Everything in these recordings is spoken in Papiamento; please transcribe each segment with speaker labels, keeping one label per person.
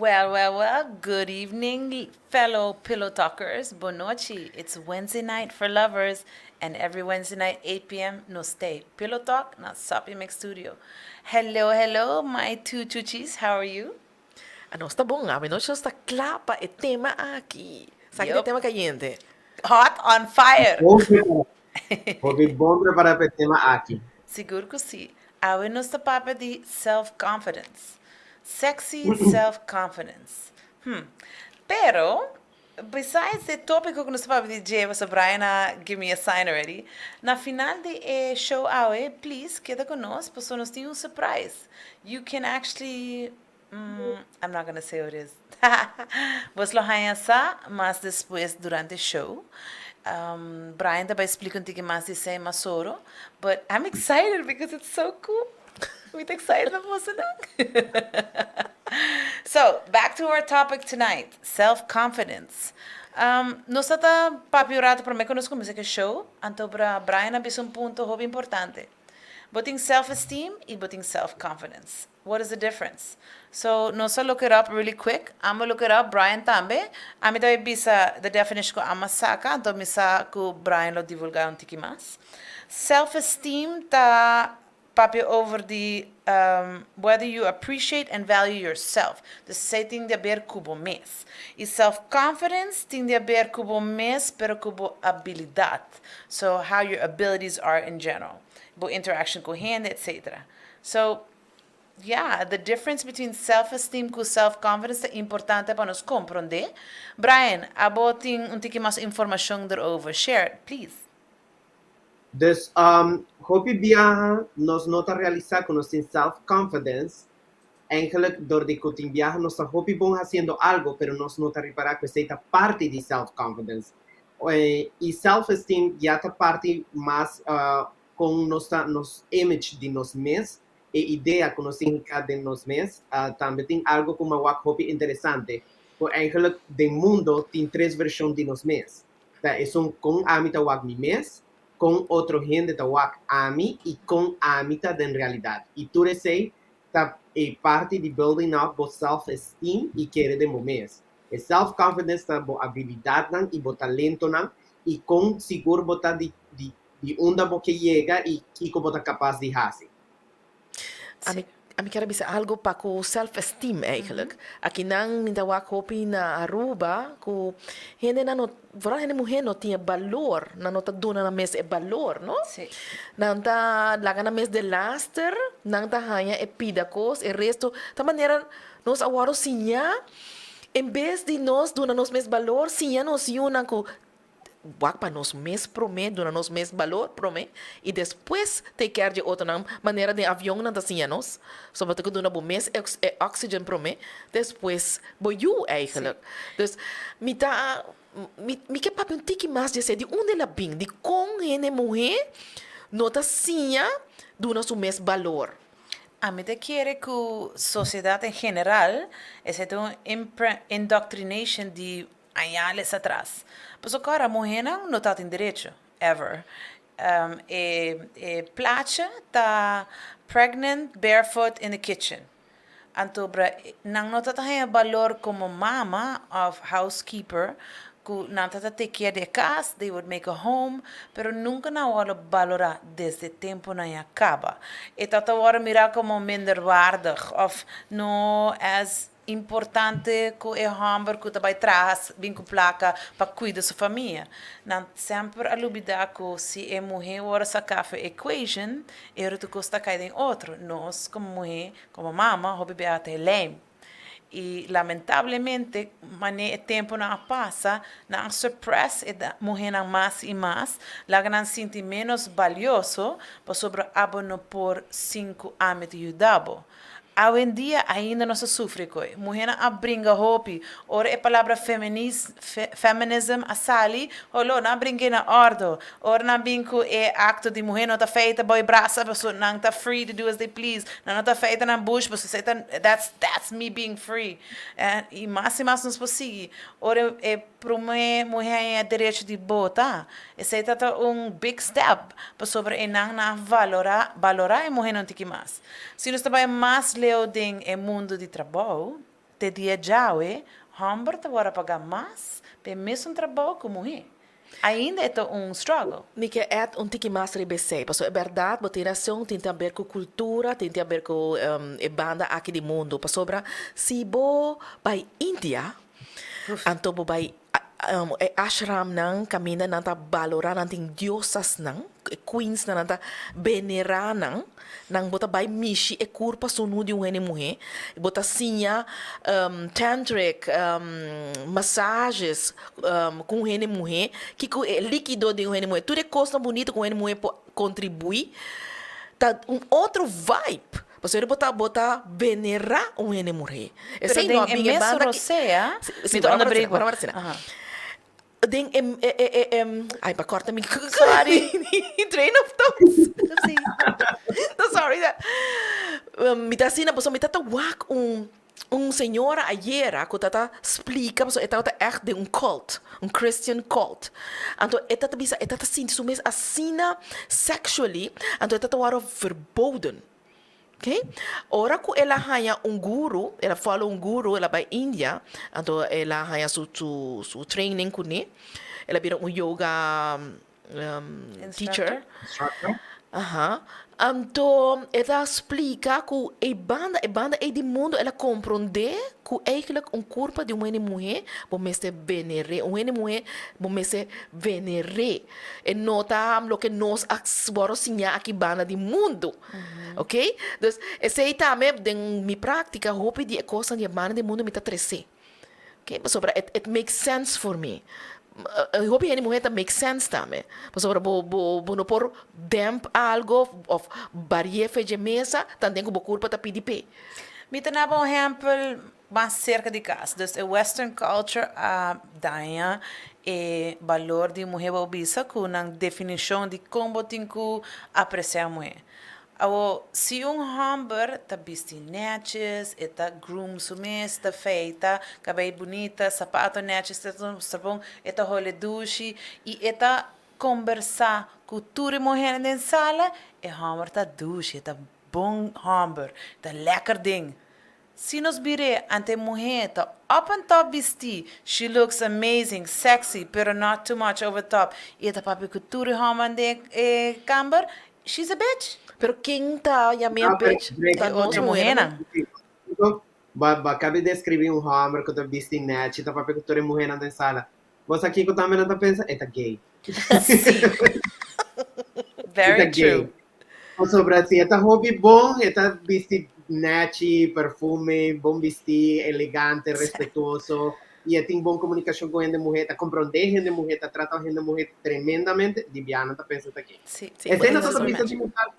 Speaker 1: Well, well, well, good evening, fellow pillow talkers. Bon nochi. It's Wednesday night for lovers, and every Wednesday night, 8 p.m., nos tin Pillow Talk na Soppy Mix Studio. Hello, hello, my two chuchis. How are you?
Speaker 2: Ah, nos ta bon, awe nos ta kla pa e tema aki. Sabe e tema kayente?
Speaker 1: Hot on fire.
Speaker 3: Hopi bon prepará pa e tema aki.
Speaker 1: Sigur ku si. Awe nos ta papia di self-confidence. Sexy self-confidence. Pero, besides the tópiko ku nos ta papia di dje, so Brian a give me a sign already. Na final di e show awe, please, keda ku nos, pasobra nos tin un surprise. You can actually, I'm not gonna say what it is. Boso lo haña sa, mas despues durante e show. Brian tambe splika un tiki mas di esei mas oro. But I'm excited because it's so cool. We excited boso? So, back to our topic tonight, self-confidence. Nos tabata papia rato promé ku nos kuminsá e show, anto Brian a bisa un punto hopi importante. Bo tin self-esteem i bo tin self-confidence. What is the difference? So, nos a look it up really quick. I'm gonna look it up, Brian tambe. Ami tambe bisa the definition ku ami a saka, anto mi sa ku Brian lo divulgá un tiki mas. Self-esteem ta papia over the whether you appreciate and value yourself. Dus esei tin di haber ku bo mes. I self-confidence tin di haber ku bo mes, pero ku bo abilidat. So how your abilities are in general. Bo interaction ku hende, etc. So, yeah, the difference between self-esteem ku self-confidence ta importante pa nos komprondé. Brian, abo tin un tiki mas informashon erover. Share, please.
Speaker 3: Dus, hopi biaha nos no ta realisá ku nos tin self-confidence. Eigenlijk, dor di ku tin biaha nos ta hopi bon hasiendo algo, pero nos no ta ripará ku esei ta parti di self-confidence. I self-esteem ya ta parti mas ku nos nos image di nos mes, e idea ku nos tin di nos mes, tambe tin algo ku wak hopi interesante. Ku eigenlijk, den mundu tin tres vershon di nos mes. Ta, esun kon ami ta wak mi mes, kon otro hende ta wak ami i kon ami ta den realidat. I tur esei ta e parti di building up bo self-esteem i kere den bo mes. E self-confidence ta bo abilidatnan i bo talentonan i kon sigur bo ta di unda bo ke yega i kiko bo ta kapas di hasi.
Speaker 2: Ami ke bisa algo pa ku self-esteem eigenlijk. Aki nan mi ta wak hopi na Aruba ku hende nan no, vooral hende muhé no tin balor, nan no ta duna nan mes e balor, no?
Speaker 1: Si.
Speaker 2: Nan ta laga nan mes delaster, nan ta haña e pida kos, e resto, ta manera nos a wòrdu siña, en bes di nos duna nos mes balor, siña nos yunan ku wak pa nos mes promé, duna nos mes balor promé, i despues take care di otronan, manera den avion nan ta siña nos. So bo tin ku duna bo mes e oxygen promé, despues bo yu eigenlijk. Dus mi ta mi ke papia un tiki mas di esei, di unda el a bin, di kon hende muhé no ta siña duna su mes balor.
Speaker 1: Ami ta kere ku sosiedat en general, esei ta un indoctrination di años atras. Pasobra awor muhénan no tin derecho, ever. E plaatje ta pregnant, barefoot in the kitchen. Anto, nan no ta balor komo mama òf housekeeper, ku nan ta take care di kas, they would make a home, pero nunka nan a balorá desde tempu nan a kaba. E ta awor mira komo minderwaardig òf no as importante ku e hòmber ku ta bai traha bin ku plaka pa kuida su famia. Nan semper a lubidá ku si e muhé ora saka for e equation, e otro kos ta kai den otro. Nos komo muhé, komo mama, hopi bia ta lijm. I lamentablemente, manera e tempunan a pasa, nan a suppress e muhénan mas i mas, laga nan sinti menos balioso, pasobra abo no por sin ku ami ta yuda bo. Awendia ainda nos ta sufri ku e. Muhénan a bringa hopi. Ora e palabra feminism a sali, holo, nan a bring'é na òrdu. Ora nan bin ku e akto di muhé no ta feita bou brasa, pasobra nan ta free to do as they please. Nan no ta feita nan bush, pasobra ta, that's me being free. I mas i mas nos por sigui. Ora e promé muhé a derecho di vota, esei ta un big step, pasobra e nan a valorá, valorá e muhénan tiki mas. Si nos ta bai mas leu den e mundu di trabou, Te dia djawe, hòmber ta wòrdu pagá mas pa e mesun trabou ku muhé. Ainda e ta un struggle.
Speaker 2: Mi ke add un tiki mas riba esei, pasobra e bèrdat bo tin rason, tin te haber ku kultura, tin te haber ku e banda aki di mundu. Pasobra si bo bai India, anto bo bai e ashramnan kaminda nan ta balorá, nan tin diosasnan, e queensnan nan ta venerá nan, nan bo ta bai mishi e kurpa sunú di un hende muhé, bo ta siña tantric massages ku un hende muhé, kiko e líkido di un hende muhé, tur e kosnan bunito ku un hende muhé por kontribuí ta un otro vibe. Pasobra bo ta bo ta venerá un hende muhé.
Speaker 1: Pero
Speaker 2: Esei no
Speaker 1: den
Speaker 2: a
Speaker 1: e
Speaker 2: bin e
Speaker 1: mes
Speaker 2: banda ki
Speaker 1: rosea,
Speaker 2: Si,
Speaker 1: mi
Speaker 2: si,
Speaker 1: ta
Speaker 2: wara wara
Speaker 1: onderbreek
Speaker 2: asina,
Speaker 1: bo.
Speaker 2: wara wara asina.
Speaker 1: Aha.
Speaker 2: Den e e e e e ai pa kòrta mi
Speaker 1: Sorry.
Speaker 2: train of thoughts.
Speaker 1: Si.
Speaker 2: No sorry. Mi ta asina pasobra mi ta ta wak un Un señora ayera cu ta ta splica pasobra e tabata echt den un cult, un Christian cult. Anto e ta ta bisa e ta ta sinti su mes asina sexually, anto e ta ta wòrdu verboden. Ok? Ora cu el a haña un guru, el a follow un guru, el a bai India, anto el a haña su su su training cune, el a bira un yoga teacher.
Speaker 3: Instructor.
Speaker 2: Aha. Anto e ta splika ku e banda, e banda ei di mundu el a komprondé ku eigenlijk un kurpa di un hende muhé bo mester vener'é. Un hende muhé bo mester vener'é. E no ta loke nos a wòrdu siñá aki banda di mundu. Oké? Dus esei tambe den mi práktika hopi di e kosnan di e banda di mundu mi ta tres'é. Oké, pasobra it it makes sense for me. Hopi hende muhé ta make sense tambe. Pasobra bo bo bo no por demp algo of barié fe dje mesa tanten ku bo kurpa ta pidi p'e.
Speaker 1: Mi ta naba un ehèmpel mas serka di kas. Dus e western culture a daña e balor di muhé bo bisa ku nan definishon di kon bo tin ku apresiá muhé. Awo, si un hòmber ta bisti nètjes, e ta groom su mes, ta feita, kabei bunita, sapato nètjes, ta bon, e ta hole dushi i e ta kombersá ku tur e muhénan den sala, e hòmber ta dushi, e ta bon hòmber, e ta lèker den. Si nos bir'é ante e muhé ta up and top bistí, she looks amazing, sexy, pero not too much over top, i e ta papia ku tur e hòmbernan den e kamber, she's a bitch.
Speaker 2: Pero ken ta yam'é
Speaker 3: Ah, pero
Speaker 2: bitch?
Speaker 3: break.
Speaker 2: Ta
Speaker 1: E
Speaker 2: nos
Speaker 1: otro
Speaker 2: muhénan.
Speaker 1: muhénan.
Speaker 3: Ba ba kabi deskribí un hòmber ku ta bisti nèchi ta papia ku tur e muhénan den sala. Bo sa kiko tambe nan ta pensa? E ta gay.
Speaker 1: Sí.
Speaker 3: E ta
Speaker 1: Very
Speaker 3: gay.
Speaker 1: true.
Speaker 3: Pasobra si e ta hopi bon, e ta bisti nechi, perfume, bon bistí, elegante, respetuoso, i e tin bon komunikashon ku hende muhé, ta komprondé hende muhé, ta trata hende muhé tremendamente, di biaha nan ta pensa ta gay.
Speaker 1: Sí,
Speaker 2: Sí,
Speaker 3: Esei
Speaker 2: bo
Speaker 3: nan
Speaker 2: tin
Speaker 3: ta
Speaker 2: razon.
Speaker 3: bisa di mi tata.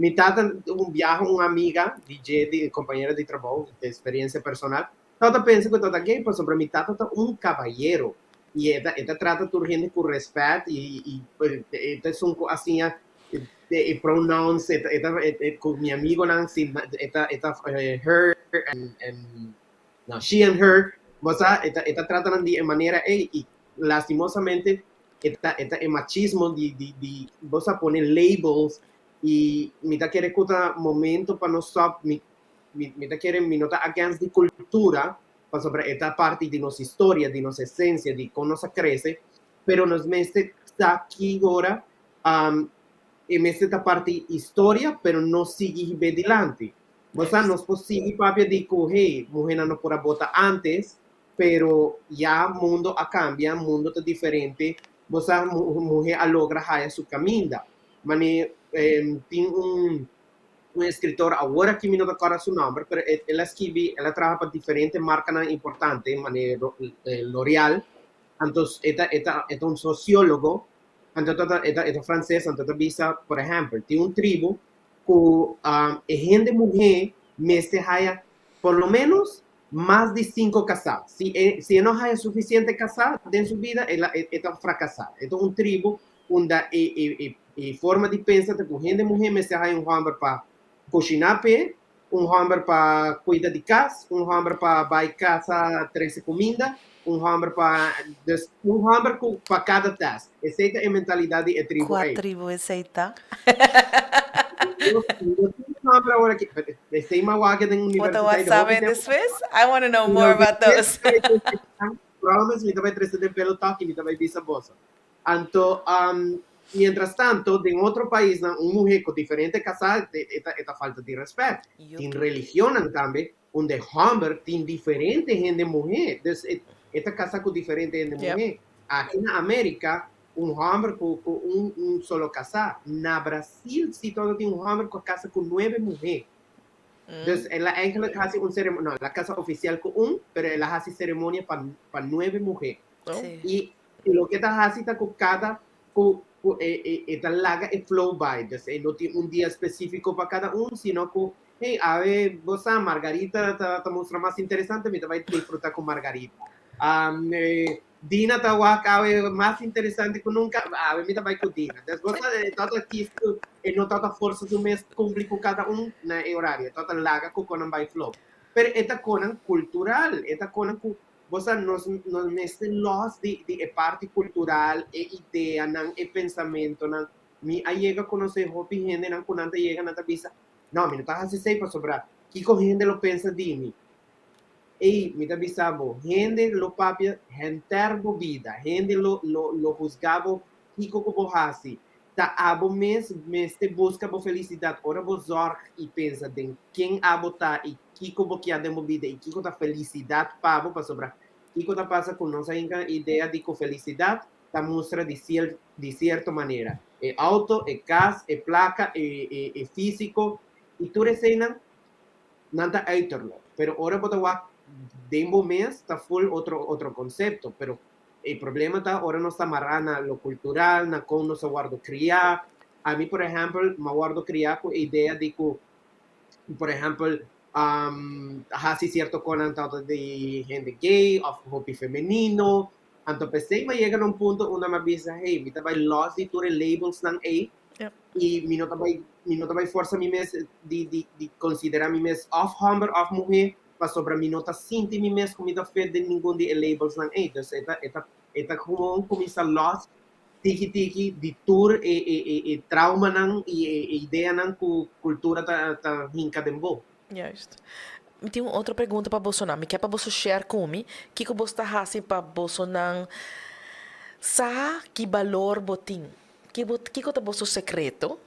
Speaker 3: Mi tata, un biaha un amiga di dje, di kompañero di trabou, di eksperensia personal, tabata pensa ku e tabata gay pasobra mi tata ta un kabayero i e ta e ta trata tur hende ku rèspèt i i e ta esun ku a siña e pronouns e ta e ta ku mi amigonan si e ta e ta her and and no she and her bo sa e ta e ta trata nan di e manera ei i lastimosamente e ta e ta e machismo di di di bo sa pone labels i mi ta kere ku ta momento pa nos stop mi mi mi ta kere mi no ta against di kultura pasobra e ta parti di nos historia di nos esensia di kon nos a krese pero nos mester sa ki ora E mester ta parti historia, pero no sigui hib'é dilanti. Bo sa, nos por sigui papia di ku, hey, muhénan no por a bota ántes, pero ya mundo a kambia, mundo ta diferente, bo sa, muhé a logra haya su kaminda. Mane tin un un eskritor, awor aki mi no ta kòrda su nòmber, pero el a skibi, el a traha pa diferente markanan importante, mane L'Oreal, anto e ta e ta e ta un sosiólogo, Anto ta ta e ta e ta franses, anto ta bisa, por ehèmpel, tin un tribu ku e hende muhé mester haya por lo ménos mas di sinku kasá. Si e si e no haya sufisiente kasá den su bida, el a e ta frakasá. E ta un tribu unda e e e e forma di pensa ta ku hende muhé mester haya un hòmber pa kushiná p'e, un hòmber pa kuida di kas, un hòmber pa bai kasa trese kuminda, un hòmber pa, dus un hòmber ku pa kada task. Esei ta e mentalidat di e tribu
Speaker 1: Kua
Speaker 3: ei.
Speaker 1: tribu esei ta?
Speaker 3: No tin nomber awor aki, pero esei m'a wak den
Speaker 1: Bo ta
Speaker 3: universiteit hopi
Speaker 1: WhatsApp
Speaker 3: tempo.
Speaker 1: despues? I want to know more about those.
Speaker 3: Promise, mi ta bai trese den pelo tok i mi ta bai bisa boso. Anto, mientras tanto, den otro paisnan un muhé ku diferente kasá e ta e ta falta di rèspèt. Tin religionnan tambe unda e hòmber tin diferente hende muhé. Dus e e ta kasá ku diferente hende muhé. Aki na Amérika un hòmber ku ku un un solo kasá. Na Brasil si tòg tin un hòmber ku a kasa ku nuebe muhé. Dus el a eigenlijk hasi un ceremonia, no, el a kasa ofisial ku un, pero el a hasi ceremonia pa pa nuebe muhé. I loke e ta hasi ta ku kada ku ku e e e ta laga e flow bai. Dus e no tin un dia spesífiko pa kada un, sino ku, hey, awe bo sa Margarita ta ta mustra mas interesante, mi ta bai disfruta ku Margarita. Dina ta wak awe mas interesante ku nunka, awe mi ta bai ku Dina. Dus bo sa e tabata kis ku e no tabata forsa su mes kumpli ku kada un na e orario, e tabata laga ku konan bai flow. Pero e ta konan kultural, e ta konan ku bo sa nos nos mester lòs di di e parti kultural, e ideanan, e pensamentonan. Mi a yega konosé hopi hendenan ku nan ta yega nan ta bisa, no mi no ta hasi esei pasobra kiko hende lo pensa di mi. Ey, mi ta bisa bo, hende lo papia henter bo bida, hende lo lo lo husga bo kiko ku bo hasi. Ta abo mes mester buska bo felisidat ora bo zorg i pensa den ken abo ta i kiko bo kia den bo bida i kiko ta felisidat pa bo, pasobra kiko ta pasa ku nos a hinka idea di ku felisidat ta mustra di siel di sierto manera, e auto, e kas, e plaka, e e e fisiko i tur eseinan nan ta uiterlijk, pero ora bo ta wak den bo mes ta full otro otro concepto, pero e problema ta ora nos ta mará na lo cultural, na con nos a wordo criá, ami por ehempel m'a wordo criá cu e idea di cu por ehempel haci cierto conan ta di hende gay of hopi femenino, anto p'esey m'a yega na un punto unda m'a bisa hey mi ta bay los di tur e labelsnan ey I mi no ta bai mi no ta bai forsa mi mes di di di konsiderá mi mes òf hòmber òf muhé pasobra mi no ta sinti mi mes ku mi ta fit den ningun di e labelsnan ei. Dus e ta e ta e ta gewoon kuminsá lòs tiki tiki di tur e e e e traumanan i e e ideanan ku kultura ta ta hinka den bo.
Speaker 2: Juist. Mi tin un otro pregunta pa bosonan. Mi ke pa boso share ku mi kiko boso ta hasi pa bosonan sa ki balor bo tin. Ki bo, kiko ta boso sekreto?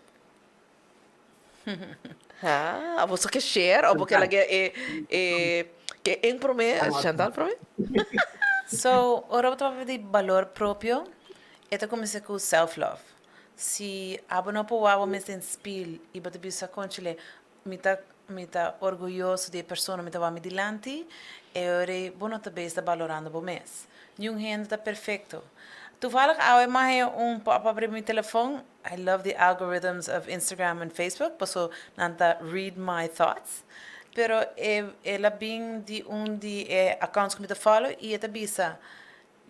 Speaker 2: Ha, boso ke share o bo ke laga e, e, ke en prome, Chantal prome?
Speaker 1: So, ora bo ta papia di balor propio, e ta kuminsá ku self love. Si abo no por wak bo mes den spil i bo ta bisa, Conchile, Mi ta mi ta orguyoso di e persona mi ta wak mi dilanti, e ora ei bo no ta bes ta balorando bo mes. Niun hende ta perfecto. Toevallig awe m'a haña un pop up riba mi telefon, I love the algorithms of Instagram and Facebook paso nan ta read my thoughts, pero e el a bin di un di e accounts ku mi ta follow i e ta bisa,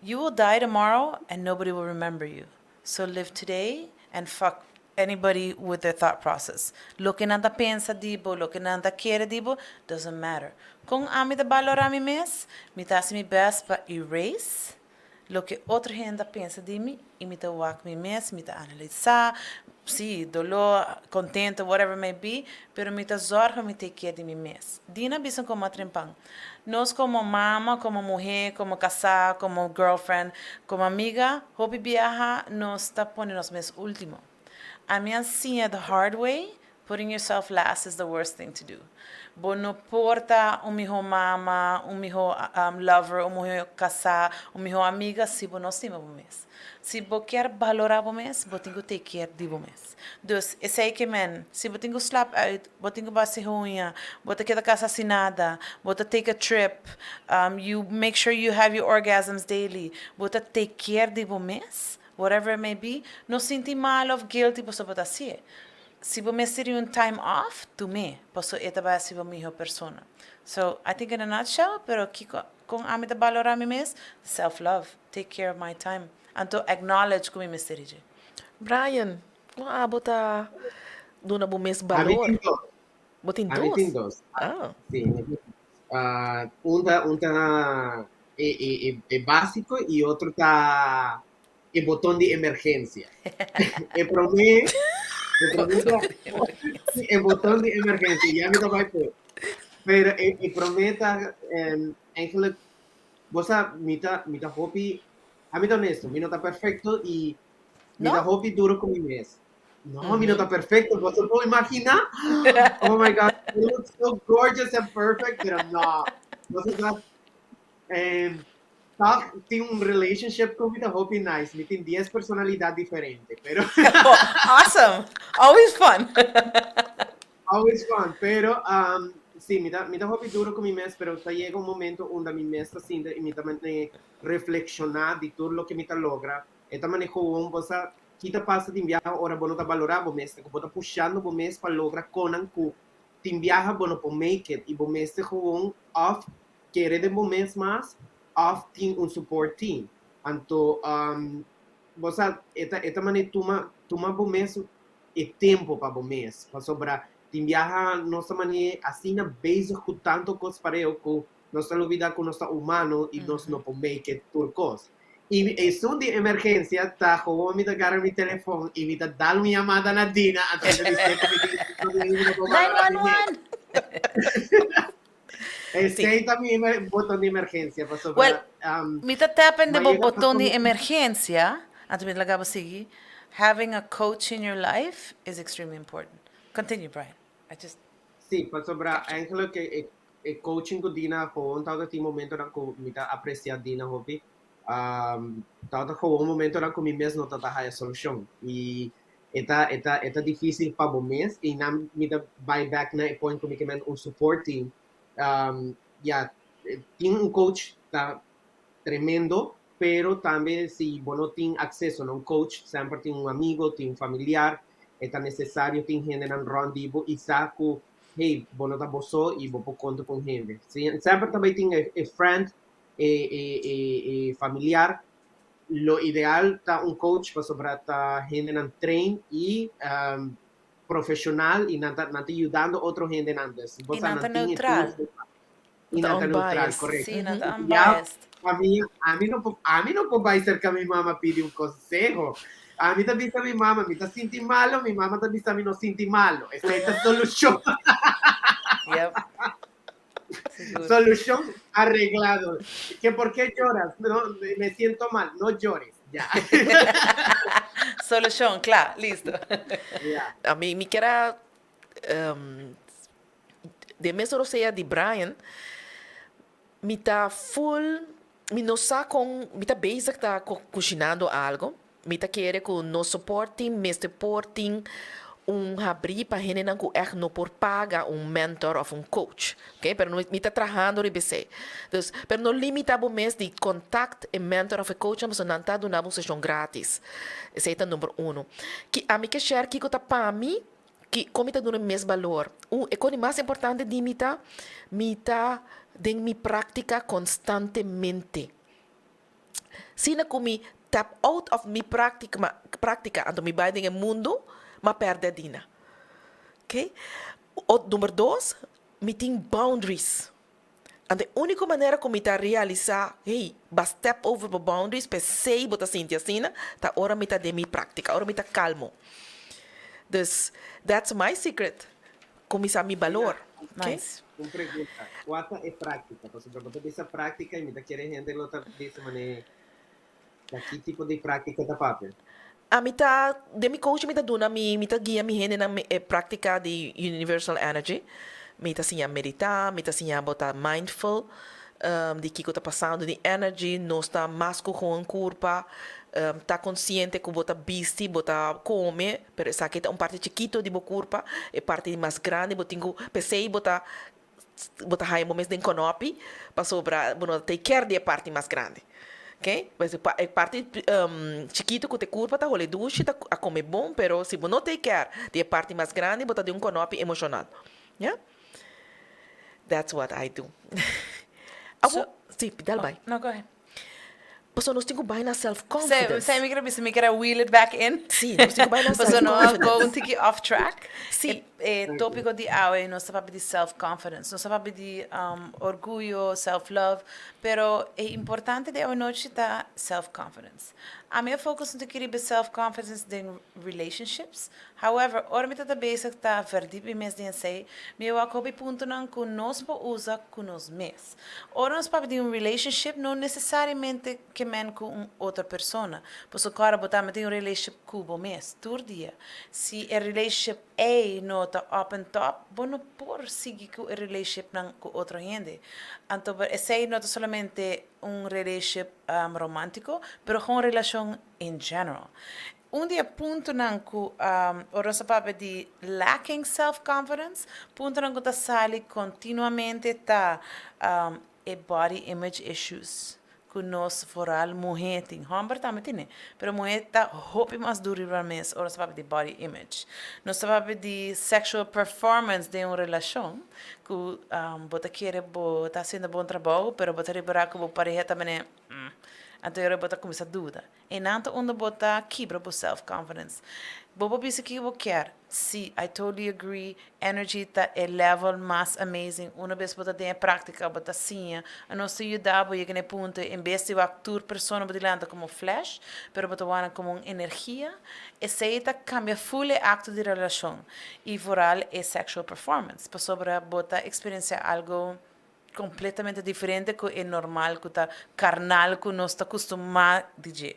Speaker 1: You will die tomorrow and nobody will remember you, so live today and fuck Anybody with their thought process. Loke nan ta pensa di bo, loke nan ta kere di bo, doesn't matter. Kon ami ta balorá mi mes? Mi ta hasi mi best pa erase loke otro hende ta pensa di mi i mi ta wak mi mes, mi ta analisá, sí, doló, kontento, whatever may be, pero mi ta zòrg pa mi take care di mi mes. Dina bisa komo a trempan. Nos komo mama, komo muhé, komo kasá, komo girlfriend, komo amiga, hopi biaha nos ta pone nos mes último. Ami a siña the hard way, putting yourself last is the worst thing to do. Bo no por ta un mihó mama, un mihó lover, un mihó kasá, un mihó amiga si bo no stima bo mes. Si bo kier balorá bo mes, bo tin ku take care di bo mes. Dus, esei ke men, si bo tin ku slap uit, bo tin ku basi huña, bo ta keda kasa sin nada, bo ta take a trip, you make sure you have your orgasms daily, bo ta take care di bo mes, whatever it may be, no sinti mal of guilty pasobra bo ta hasié. Si bo mester di un time off, tum'é, pasobra e ta bai hasi bo mihó persona. So, I think in a nutshell, pero kiko, kon ami ta balorá mi mes? Self love. Take care of my time. Anto acknowledge ku mi mester di dje.
Speaker 2: Brian, kon abo ta duna bo mes
Speaker 3: Ami
Speaker 2: balor?
Speaker 3: tin dos.
Speaker 2: Bo tin
Speaker 3: Ami
Speaker 2: dos?
Speaker 3: tin dos.
Speaker 2: Ah.
Speaker 3: Sí, mi tin dos. Un ta un ta e e e e básiko i otro ta e boton di emergensia. E promé. E pregunta, e boton di emergencia, ya mi ta bai por. Pero e, e promé ta, em, eigenlijk, bo sa, mi ta, mi ta hopi, ami ta honesto, mi no ta perfecto y mi ta
Speaker 1: No?
Speaker 3: hopi duro cu mi mes. No, mi no ta perfecto, bo se por imagina? Oh my God, you look so gorgeous and perfect, pero no. Bo sa, em, ta tin un relationship cu mi ta hopi nice, mi tin dies personalidad diferente, pero
Speaker 1: Awesome! Always fun!
Speaker 3: Always fun, pero um, sí, mi ta, mi ta hopi duro cu mi mes, pero ta yega un momento unda mi mes ta sinta y mi ta mane reflexiona di tur loke mi ta logra. E ta mane gewoon, bo sa, ki ta pasa tin biaha ora bo no ta balora bo mes, ta cu bo ta pushando bo mes pa logra conan cu tin biaha bo no por make it y bo mester gewoon of kere den bo mes mas of tin un support team. Anto, um, bo sa, e ta, e ta mane tuma, tuma bo mes e tempo pa bo mes, pasobra tin biaha nos ta mane asina bezig ku tanto kos pareu ku nos ta lubida ku nos ta humano i nos no por make it tur kos. I esun di emergensia ta gewoon mi ta gara mi telefon i mi ta dal un yamada na Dina anto mi ta bis'é ku mi tin mi no por valora mi mes.
Speaker 1: 911!
Speaker 3: Esei ta mi boton di emergensia pasobra
Speaker 1: Well, mi ta tap in de bo
Speaker 3: ma yega
Speaker 1: boton di emergensia, anto mi ta laga bo sigui, having a coach in your life is extremely important. Continue, Brian. I just
Speaker 3: Sí, pasobra eigenlijk e e e coaching ku Dina gewoon tabata tin momentonan ku mi ta aprecia Dina hopi. Tabata gewoon momentonan ku mi mes no tabata haya solushon i E ta e ta e ta dificil pa bo mes y nan mi ta bay back na e point cu mi ke men un support team. Um, ya, tin un coach ta tremendo, pero tambe si bo no tin acceso na un coach, semper tin un amigo, tin un familiar, e ta necesario tin hendenan rond di bo y sa cu, hey, bo no ta bo so y bo por conta cu un hende. Si, semper ta bay tin e e friend, e e e e familiar Lo ideal ta un coach pasobra ta hendenan train y profesional y nan ta nan ta yudando otro hendenan dus bo
Speaker 1: Y
Speaker 3: sa
Speaker 1: nan ta
Speaker 3: nan tin e
Speaker 1: neutral.
Speaker 3: tools y
Speaker 2: Ta
Speaker 3: nan ta neutral
Speaker 2: unbiased.
Speaker 3: correcto.
Speaker 1: Sí, nan ta
Speaker 3: Ya
Speaker 1: unbiased.
Speaker 3: ami ami no por ami no por bay cerca mi mama pidi un conseho. Ami ta bisa mi mama mi ta sinti malo mi mama ta bisa mi no sinti malo esey ta solucion.
Speaker 1: Yep. Sigur.
Speaker 3: Solucion arreglado. Que por qué lloras? No, me siento mal. No llores. Ya.
Speaker 1: Solucion, kla, listo.
Speaker 3: Ya.
Speaker 2: Ami mi kier a um, den mes rosea di Brian, mi ta full, mi no sa kon, mi ta bezig ta kushinando algo. Mi ta kere ku nos support team mester por tin un habrí pa hendenan ku ègt no por paga un mentor òf un coach. Oké, pero mi ta trahando riba esei. Dus, pero no limita bo mes di kontakt e mentor òf e coachnan pasobra nan ta duna bo un seshon gratis. Esei ta number uno. Ki ami ke share kiko ta pa mi, ki kon mi ta duna mi mes balor. Un, e kos di mas importante di mi ta, mi ta den mi práktika konstantemente. Sina ku mi tap out of mi práktika anto mi bai den e mundu, m'a pèrdè dina. Oké. Ot number dos, mi tin boundaries. Anto e úniko manera ku mi ta realisá, hey, b'a step over bo boundaries, p'esei bo ta sinti asina, ta ora mi ta den mi práktika, ora mi ta kalmo. Dus, that's my secret. Kuminsá mi balor. Oké.
Speaker 1: Nice.
Speaker 3: Un pregunta, kua ta e práktika? Pasobra bo ta bisa práktika i mi ta kere hende lo ta bisa manera ta ki tipo di práktika ta papia.
Speaker 2: Ami ta, den mi coaching mi ta duna mi, mi ta guia mi hendenan e práktika di Universal Energy. Mi ta siña meditá, mi ta siña bo ta mindful di kiko ta pasando di energy. Nos ta mas ku gewoon kurpa, ta konsiente ku bo ta bisti, bo ta kome. Pero esaki ta un parti chikito di bo kurpa, e parti mas grandi bo tin ku p'esei bo ta bo ta haña bo mes den kònòpi pasobra bo no ta take care di e parti mas grandi. Oke, e parti chikito ku ta e kurpa ta hole dushi, ta a kome bon, pero si bo no take care di e parti mas grandi bo ta den un kònòpi emoshonal. Ya. That's what I do. Abo, si, dal bai.
Speaker 1: No, go ahead.
Speaker 2: Pasobra nos tin ku bai na self confidence.
Speaker 1: Sa mi kere bisa mi kere wheel it back in.
Speaker 2: Sí, nos tin ku bai na self
Speaker 1: Pasobra no
Speaker 2: confidence.
Speaker 1: a go un tiki off track.
Speaker 2: Sí.
Speaker 1: E tópiko di awe nos ta papia di self-confidence, nos ta papia di orguyo, self-love, pero e importante di awe nochi ta self-confidence. Ami a focus un tiki riba self-confidence den relationships, however, ora mi ta ta bezig ta verdiep mi mes den esei, mi a wak hopi puntonan ku nos por usa ku nos mes. Ora nos papia di un relationship no nesesariamente ke men ku un otro persona, pasobra ora bo tambe tin un relationship ku bo mes tur dia. Si e relationship ei no ta up and top, bo no por sigui ku e relationshipnan ku otro hende. Anto esei no ta solamente un relationship romántico, pero gewoon relashon in general. Un di e puntonan ku ora nos ta papia di lacking self-confidence, puntonan ku ta sali kontinuamente ta e body image issues ku nos vooral muhé tin. Hòmber tambe tine, pero muhé ta hopi mas duru riba mes ora nos ta papia di body image. Nos ta papia di sexual performance den un relashon, ku bo ta kere bo ta hasiendo bon trabou, pero bo ta ripará ku bo pareha ta manera mm, anto e ora bo ta kuminsá duda. Einan ta unda bo ta kibra bo self confidence. Bo por bisa kiko bo kier, si, I totally agree, energy ta e level mas amazing, una bes bo ta den e practica bo ta siña, anos ta yuda bo yega na e punto en bes di wak tur persona bo dilanti como flesh, pero bo ta wak nan como un energia, esey ta cambia full e acto di relacion y vooral e sexual performance, pasobra bo ta experiencia algo completamente diferente cu e normal cu ta carnal cu nos ta custumá di dje.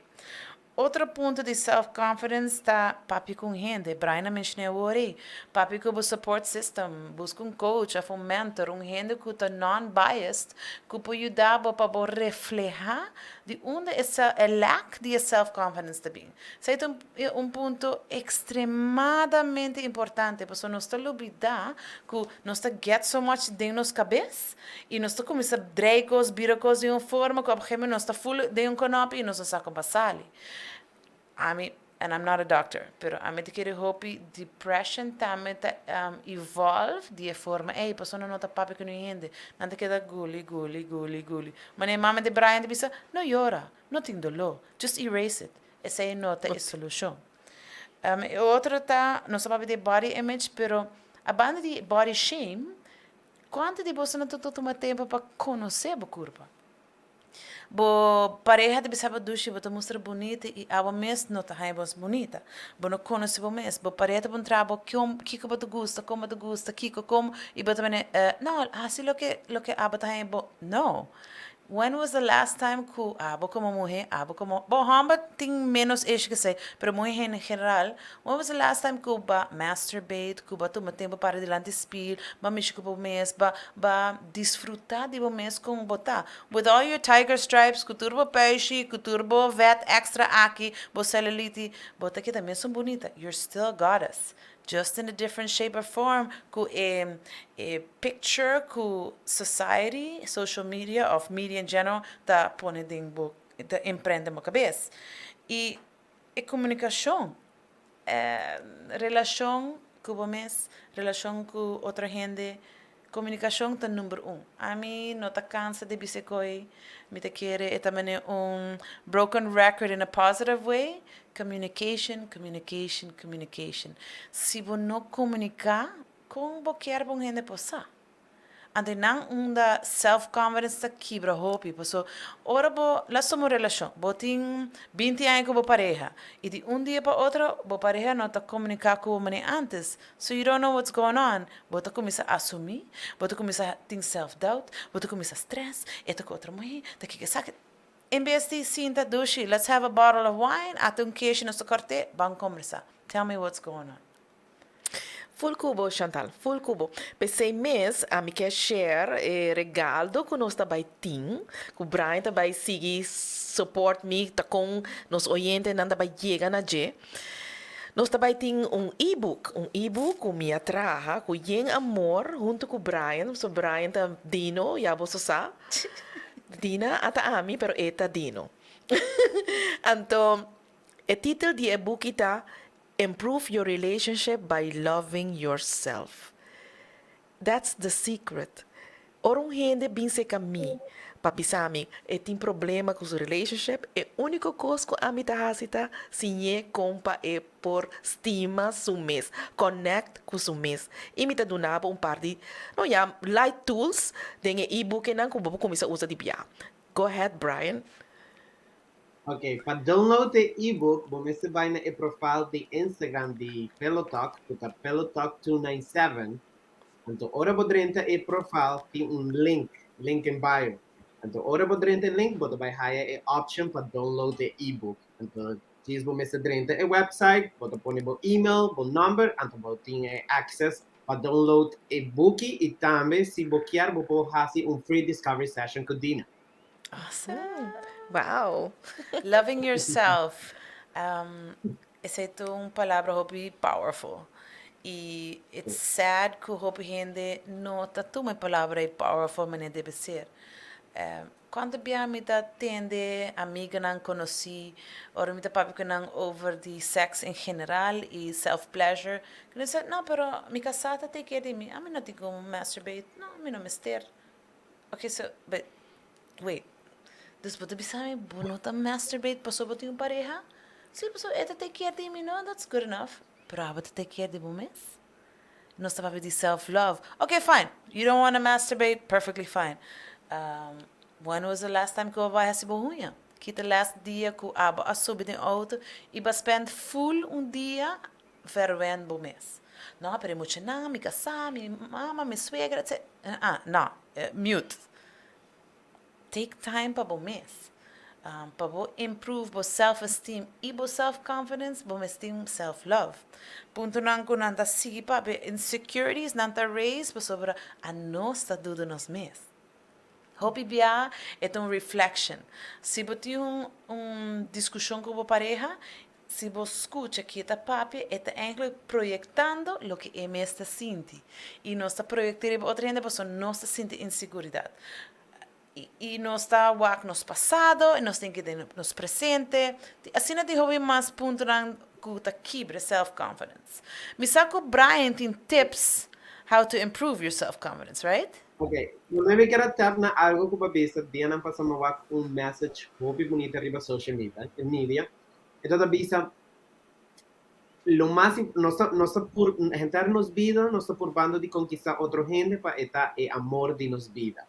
Speaker 1: Otro punto di self confidence ta papia cu un hende. Brian a mencion'é awor ei. Papia cu bo support system, busca un coach of un mentor, un hende cu ta non-biased cu por yuda bo pa bo refleha di unda e e lack di e self confidence ta bin. Esei ta un un punto ekstremadamente importante pasobra nos ta lubidá ku nos ta get so much den nos kabes i nos ta kuminsá drei kos, bira kos di un forma ku op un gegeven momento nos ta ful den un kònòpi i nos no sa kon pa sali. Ami, and I'm not a doctor, pero ami ta kere hopi depression tambe ta evolve di e forma ei pasobra nan no ta papia ku niun hende, nan ta keda guli, guli, guli, guli. Manera mama di Brian ta bisa, no yora, no tin doló, just erase it. Esei no ta e solushon. E otro ta, nos ta papia di body image, pero a banda di body shame, kuantu di boso no ta tuma tempu pa konosé bo kurpa? Bo pareha ta bisa bo dushi, bo ta mustra bunita i abo mes no ta haña bo bunita. Bo no konosé bo mes. Bo pareha ta puntra bo kiko bo ta gusta, kon bo ta gusta, kiko, komo, i bo ta mane, no, hasi loke loke abo ta haña bo. No. When was the last time ku abo komo muhé, abo komo, bo hòmber tin ménos issue ke esei, pero muhé en general, when was the last time ku ba masturbate, ku ba tuma tempu para dilanti spiel, ba mishi ku bo mes, ba ba disfrutá di bo mes kon bo ta? With all your tiger stripes, ku tur bo pèishi, ku tur bo vèt èkstra aki, bo cellulite, bo ta keda mesun bunita, you're still a goddess. Just in a different shape or form ku e e picture ku society, social media of media in general ta pone den bo ta imprent den bo kabes. I e komunikashon, relashon ku bo mes, relashon ku otro hende, Komunikashon ta number un. Ami no ta kansa di bisa e koi, mi ta kere e ta manera un broken record in a positive way, communication, communication, communication. Si bo no komuniká, kon bo kier pa un hende por sa? Anto nan unda self confidence ta kibra hopi, paso ora bo la suma un relashon, bo tin binti aña ku bo pareha i di un dia pa otro bo pareha no ta komuniká ku bo manera antes, So you don't know what's going on, bo ta kuminsá asumí, bo ta kuminsá tin self doubt, bo ta kuminsá stress, e ta ku otro muhé, ta kiko esaki. En bes di sinta dushi, let's have a bottle of wine, ata un keshi nos ta kòrt'é, ban kombersá. Tell me what's going on.
Speaker 2: Full ku bo, Chantal, full ku bo. P'esei mes ami ke share e regaldo ku nos ta bai tin, ku Brian ta bai sigui support mi ta kon nos oyentenan ta bai yega na dje. Nos ta bai tin un e-book, un e-book ku mi a traha ku yen amor huntu ku Brian, pasobra Brian ta Dino, ya boso sa. Dina a ta ami, pero e ta Dino. Anto, e titel di e buki ta Improve Your Relationship by Loving Yourself. That's the secret. Ora un hende bin serka mi. pa bisa mi e tin problema ku su relationship, e úniko kos ku ami ta hasi ta siñ'é kon pa e por stima su mes, connect ku su mes. I mi ta duna bo un par di, no ya, light tools den e e-booknan ku bo por kuminsá usa di bia. Go ahead, Brian.
Speaker 3: Ok, pa download e e-book bo mester bai na e profile di Instagram di Pillow Talk ku ta Pillowtalk 297. Anto ora bo drenta e profile tin un link, link in bio. Anto ora bo drenta e link bo ta bai haya e option pa download e e-book. Anto djis bo mester drenta e website, bo ta pone bo email, bo number, anto bo tin e access pa download e buki i tambe si bo kier bo por hasi un free discovery session ku Dina.
Speaker 1: Awesome.
Speaker 2: Wow.
Speaker 1: Loving yourself. Um, esei ta un palabra hopi powerful. I it's sad ku hopi hende no ta tuma e palabra ei powerful manera debe ser. Um, kuantu bia mi ta tende amiganan konosí ora mi ta papia ku nan over di sex en general i self pleasure, ku nan sa, no, pero mi kasá ta take care di mi, ami no tin ku masturbate, no, mi no mester. Ok so but wait dus bo ta bisa mi bo no ta masturbate pasobra bo tin un pareha? Si pasobra e ta take care di mi no that's good enough pero abo ta take care di bo mes? Nos ta papia di self love ok fine you don't wanna masturbate perfectly fine when was the last time ku bo a bai hasi bo huña? Ki ta last dia ku abo a subi den auto i bo a spend full un dia verwen bo mes. No, pero e muchanan, mi kasá, mi mama, mi suegra, etc. Ah, no, mute. Take time pa bo mes. Pa bo improve bo self esteem i bo self confidence, bo mes tin self love. Puntonan ku nan ta sigui papia, insecurities nan ta raise pasobra anos ta duda nos mes. Hopi bia e ta un reflection. Si bo tin un un diskushon ku bo pareha, si bo skucha ki e ta papia, e ta eigenlijk proyektando loke e mes ta sinti. I nos ta proyekta riba otro hende pasobra nos ta sinti inseguridat. I nos ta wak nos pasado i nos tin ke den nos presente. Asina tin hopi mas puntonan ku ta kibra self confidence. Mi sa ku Brian tin tips how to improve your self confidence, right?
Speaker 3: Ok, prome mi kier a tap na algo ku bo a bisa dianan pasa mi a wak un message hopi bunita riba social media, media. E ta ta bisa lo mas nos ta nos ta pur henter nos bida nos ta purbando di konkista otro hende pa e ta e amor di nos bida.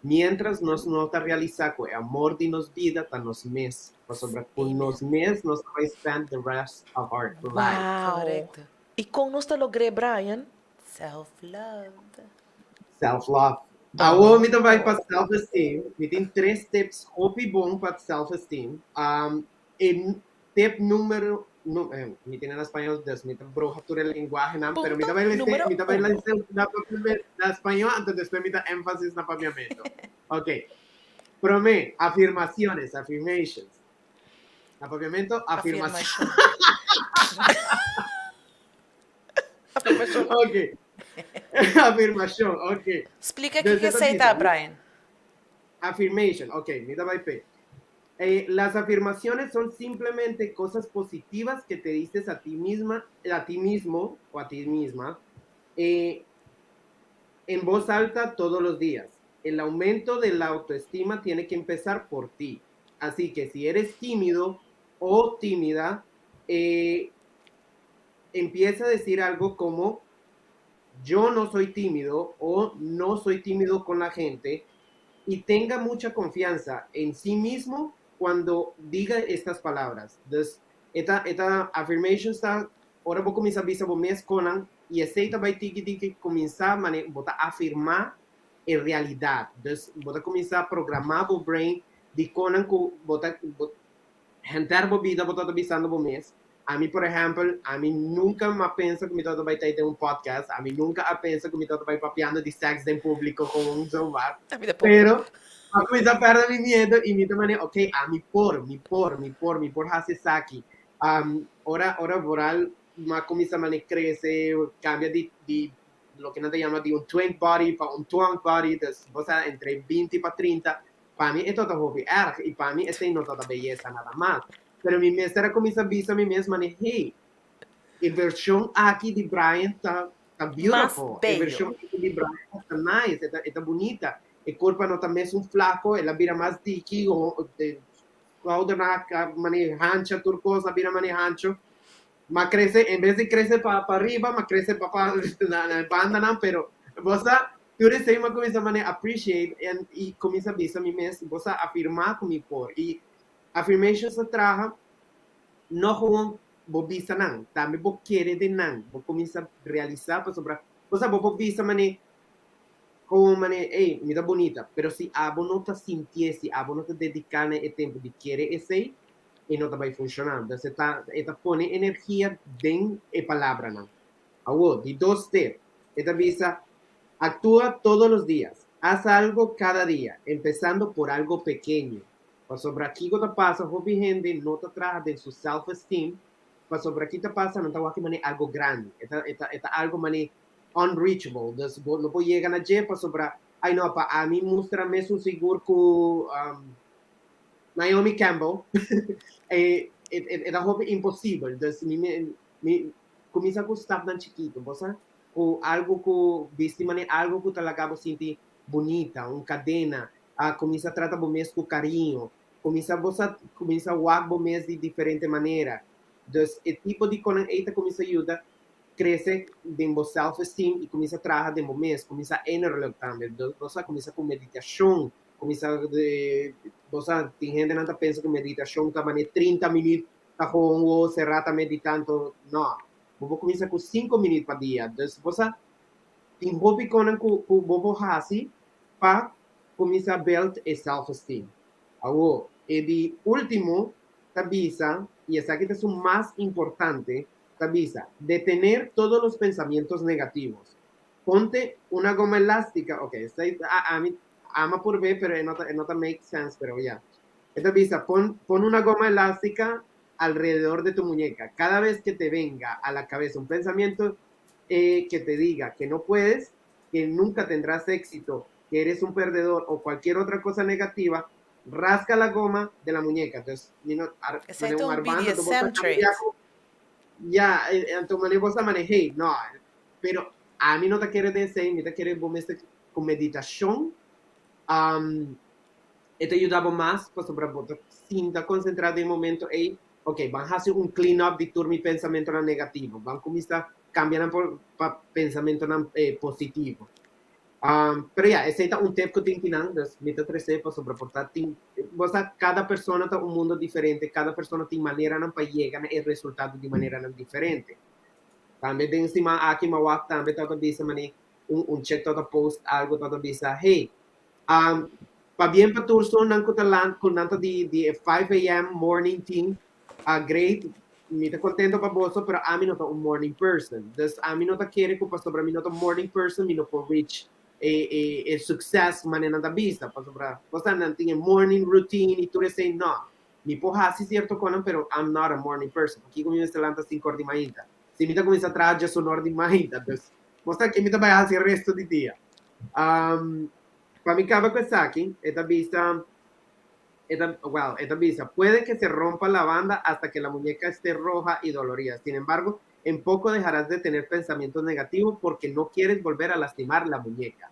Speaker 3: Mientras nos no ta realisa ku e amor di nos bida ta nos mes, pasobra ku nos mes nos ta bai spend the rest of our life.
Speaker 2: Wow!
Speaker 1: Korekto.
Speaker 2: I kon nos ta logr'é, Brian?
Speaker 1: Self love.
Speaker 3: Self love. Awor mi ta bai pa self esteem. Mi tin tres tips hopi bon pa self esteem. Um, e tip numero nu, eh, mi tin na spañol, dus mi ta broha tur e lenguahenan, pero mi ta
Speaker 2: Punto
Speaker 3: bai lese,
Speaker 2: numero
Speaker 3: mi ta bai
Speaker 2: uno.
Speaker 3: lese na papiamento, na spañol, anto despues mi ta énfasis na papiamento. Ok. Promé, afirmaciones, affirmations. Na papiamento, afirmacion.
Speaker 1: Afirmacion.
Speaker 2: Afirmacion.
Speaker 3: Ok. Afirmacion, ok.
Speaker 1: Splika
Speaker 3: Dus
Speaker 1: kiko
Speaker 3: e ta
Speaker 1: esei
Speaker 3: bisa,
Speaker 1: ta, Brian.
Speaker 3: Affirmation, ok, mi ta bai p'e. Eh, las afirmaciones son simplemente cosas positivas que te dices a ti misma, a ti mismo o a ti misma, eh, en voz alta todos los días. El aumento de la autoestima tiene que empezar por ti. Así que si eres tímido o tímida, eh, empieza a decir algo como yo no soy tímido o no soy tímido con la gente y tenga mucha confianza en sí mismo cuando diga estas palabras. Dus, esta, esta affirmation ta, ora bo kuminsá bisa bo mes konan i esei ta bai tiki tiki kuminsá mane bo ta afirmá e realidat. Dus, bo ta kuminsá programá bo brain di konan ku bo ta, bo, henter bo bida bo ta bisando bo mes. Ami, por ehèmpel, ami nunka m'a pensa ku mi tabata bai ta den un podcast, ami nunka a pensa ku mi tabata bai papiando di sèks den públiko komo un zomaar.
Speaker 2: Ami tampoko.
Speaker 3: Pero, a kuminsá pèrdè mi miedu i mi ta manera, ok, ami por, mi por, mi por, mi por hasi esaki. Ora, ora vooral m'a kuminsá manera krese, kambia di, di loke nan ta yama di un twink body pa un twunk body, dus bo sa entre binti pa trinta, pa mi e tabata hopi erg i pa mi esei no tabata beyesa nada mas. Pero mi mester a cuminsa bisa mi mes mane, hey, e version aki di Brian ta, ta
Speaker 1: Mas
Speaker 3: beautiful. E
Speaker 1: bello.
Speaker 3: version aki di Brian ta nice, e ta, e ta bunita. E kurpa no ta mesun flaku, el a bira mas diki, o de skoudernan a manera hancha, tur kos a bira manera hanchu. M'a krese, en bes di krese pa pariba, m'a krese pa pa na na bandanan, pero bo sa, tur esei m'a kuminsá manera appreciate en i kuminsá bisa mi mes, bo sa, afirmá ku mi por. I affirmations ta traha no gewoon bo bisa nan, tambe bo kere den nan, bo kuminsá realisá pasobra bo sa bo por bisa manera gewoon manera, ey, mi ta bunita, pero si abo no ta sintié, si abo no ta dediká na e tempu di kere esei, e no ta bai funshoná. Entonces e ta pone energia den e palabranan. Awor, di dos tip, e ta bisa: "Actúa todos los días. Haz algo cada día, empezando por algo pequeño." Pasobra kiko ta pasa, hopi hende no ta traha den su self-esteem, pasobra ki ta pasa, nan ta wak manera algo grandi. E ta algo manera unreachable. Dus bo no por yega na dje pasobra, ay no, pa ami mustra mesun sigur ku Naomi Campbell, e ta hopi imposibel. Dus mi kuminsá ku stapnan chikitu, bo sa? Ku algo ku bisti manera algo ku ta laga bo sinti bunita, un kadena, a kuminsá trata bo mes ku kariño, kuminsá bo sa kuminsá wak bo mes di diferente manera. Dus e tipo di kosnan ei ta kuminsá yuda krese den bo self-esteem i kuminsá traha den bo mes, kuminsá innerlijk tambe. Dus bo sa, kuminsá ku meditashon, kuminsá di, bo sa, tin hendenan ta pensa ku meditashon ta manera 30 minüt, ta gewoon wo será ta meditando. No. Bo por kuminsá ku 5 minüt pa dia. Dus bo sa, tin hopi kosnan ku bo por hasi pa kuminsá build e self-esteem. Awor, e di último ta bisa, i esaki ta esun mas importante, ta bisa: "Detener todos los pensamientos negativos. Ponte una goma elástica." Ok, esei ami a purba, pero e no ta make sense, pero ya. E ta bisa: Pon una goma elástica alrededor de tu muñeca. Cada vez que te venga a la cabeza un pensamiento que te diga que no puedes, que nunca tendrás éxito, que eres un perdedor o cualquier otra cosa negativa, rasca la goma de la muñeca." Entonces,
Speaker 1: Esei
Speaker 3: un
Speaker 1: un
Speaker 3: armando,
Speaker 1: BDSM trait.
Speaker 3: Ya, anto manera bo maneh'é, no, pero ami no ta kere den esei, mi ta kere bo mester ku meditashon, e ta yuda mas pasobra bo ta sinta konsentrá den momento ei, ok, ban hasi un clean up di tur mi pensamentonan negativo, ban kuminsá kambia pa pensamentonan positivo. Pero ya, esei ta un tip ku tin kinan, dus mi ta trese pasobra por ta tin, bo sa, kada persona ta un mundo diferente, kada persona tin maneranan pa yega na e resultado di maneranan diferente. Tambe den siman aki m'a wak tambe ta bisa manera un chick ta post algo, ta bisa: "Hey, pabien pa tur nan ku ta land ku nan ta di 5 a.m. morning team, great, mi ta kontentu pa boso, pero ami no ta un morning person. Dus ami no ta kere ku pasobra mi no ta morning person, mi no por reach e success manera nan ta bisa, pasobra bo nan tin morning routine i tur esei. No. Mi por hasi sierto kos, pero I'm not a morning person. Aki ku mi ta lanta 5 or di mainta. Si mi ta kuminsá traha 11 or di mainta, dus bo sa ku mi ta bai hasi resto di dia." Pa mi kaba ku esaki, e ta bisa, well, e ta bisa: "Puede que se rompa la banda hasta que la muñeca esté roja y dolorida. Sin embargo, en poco dejarás de tener pensamientos negativos porque no quieres volver a lastimar la muñeca."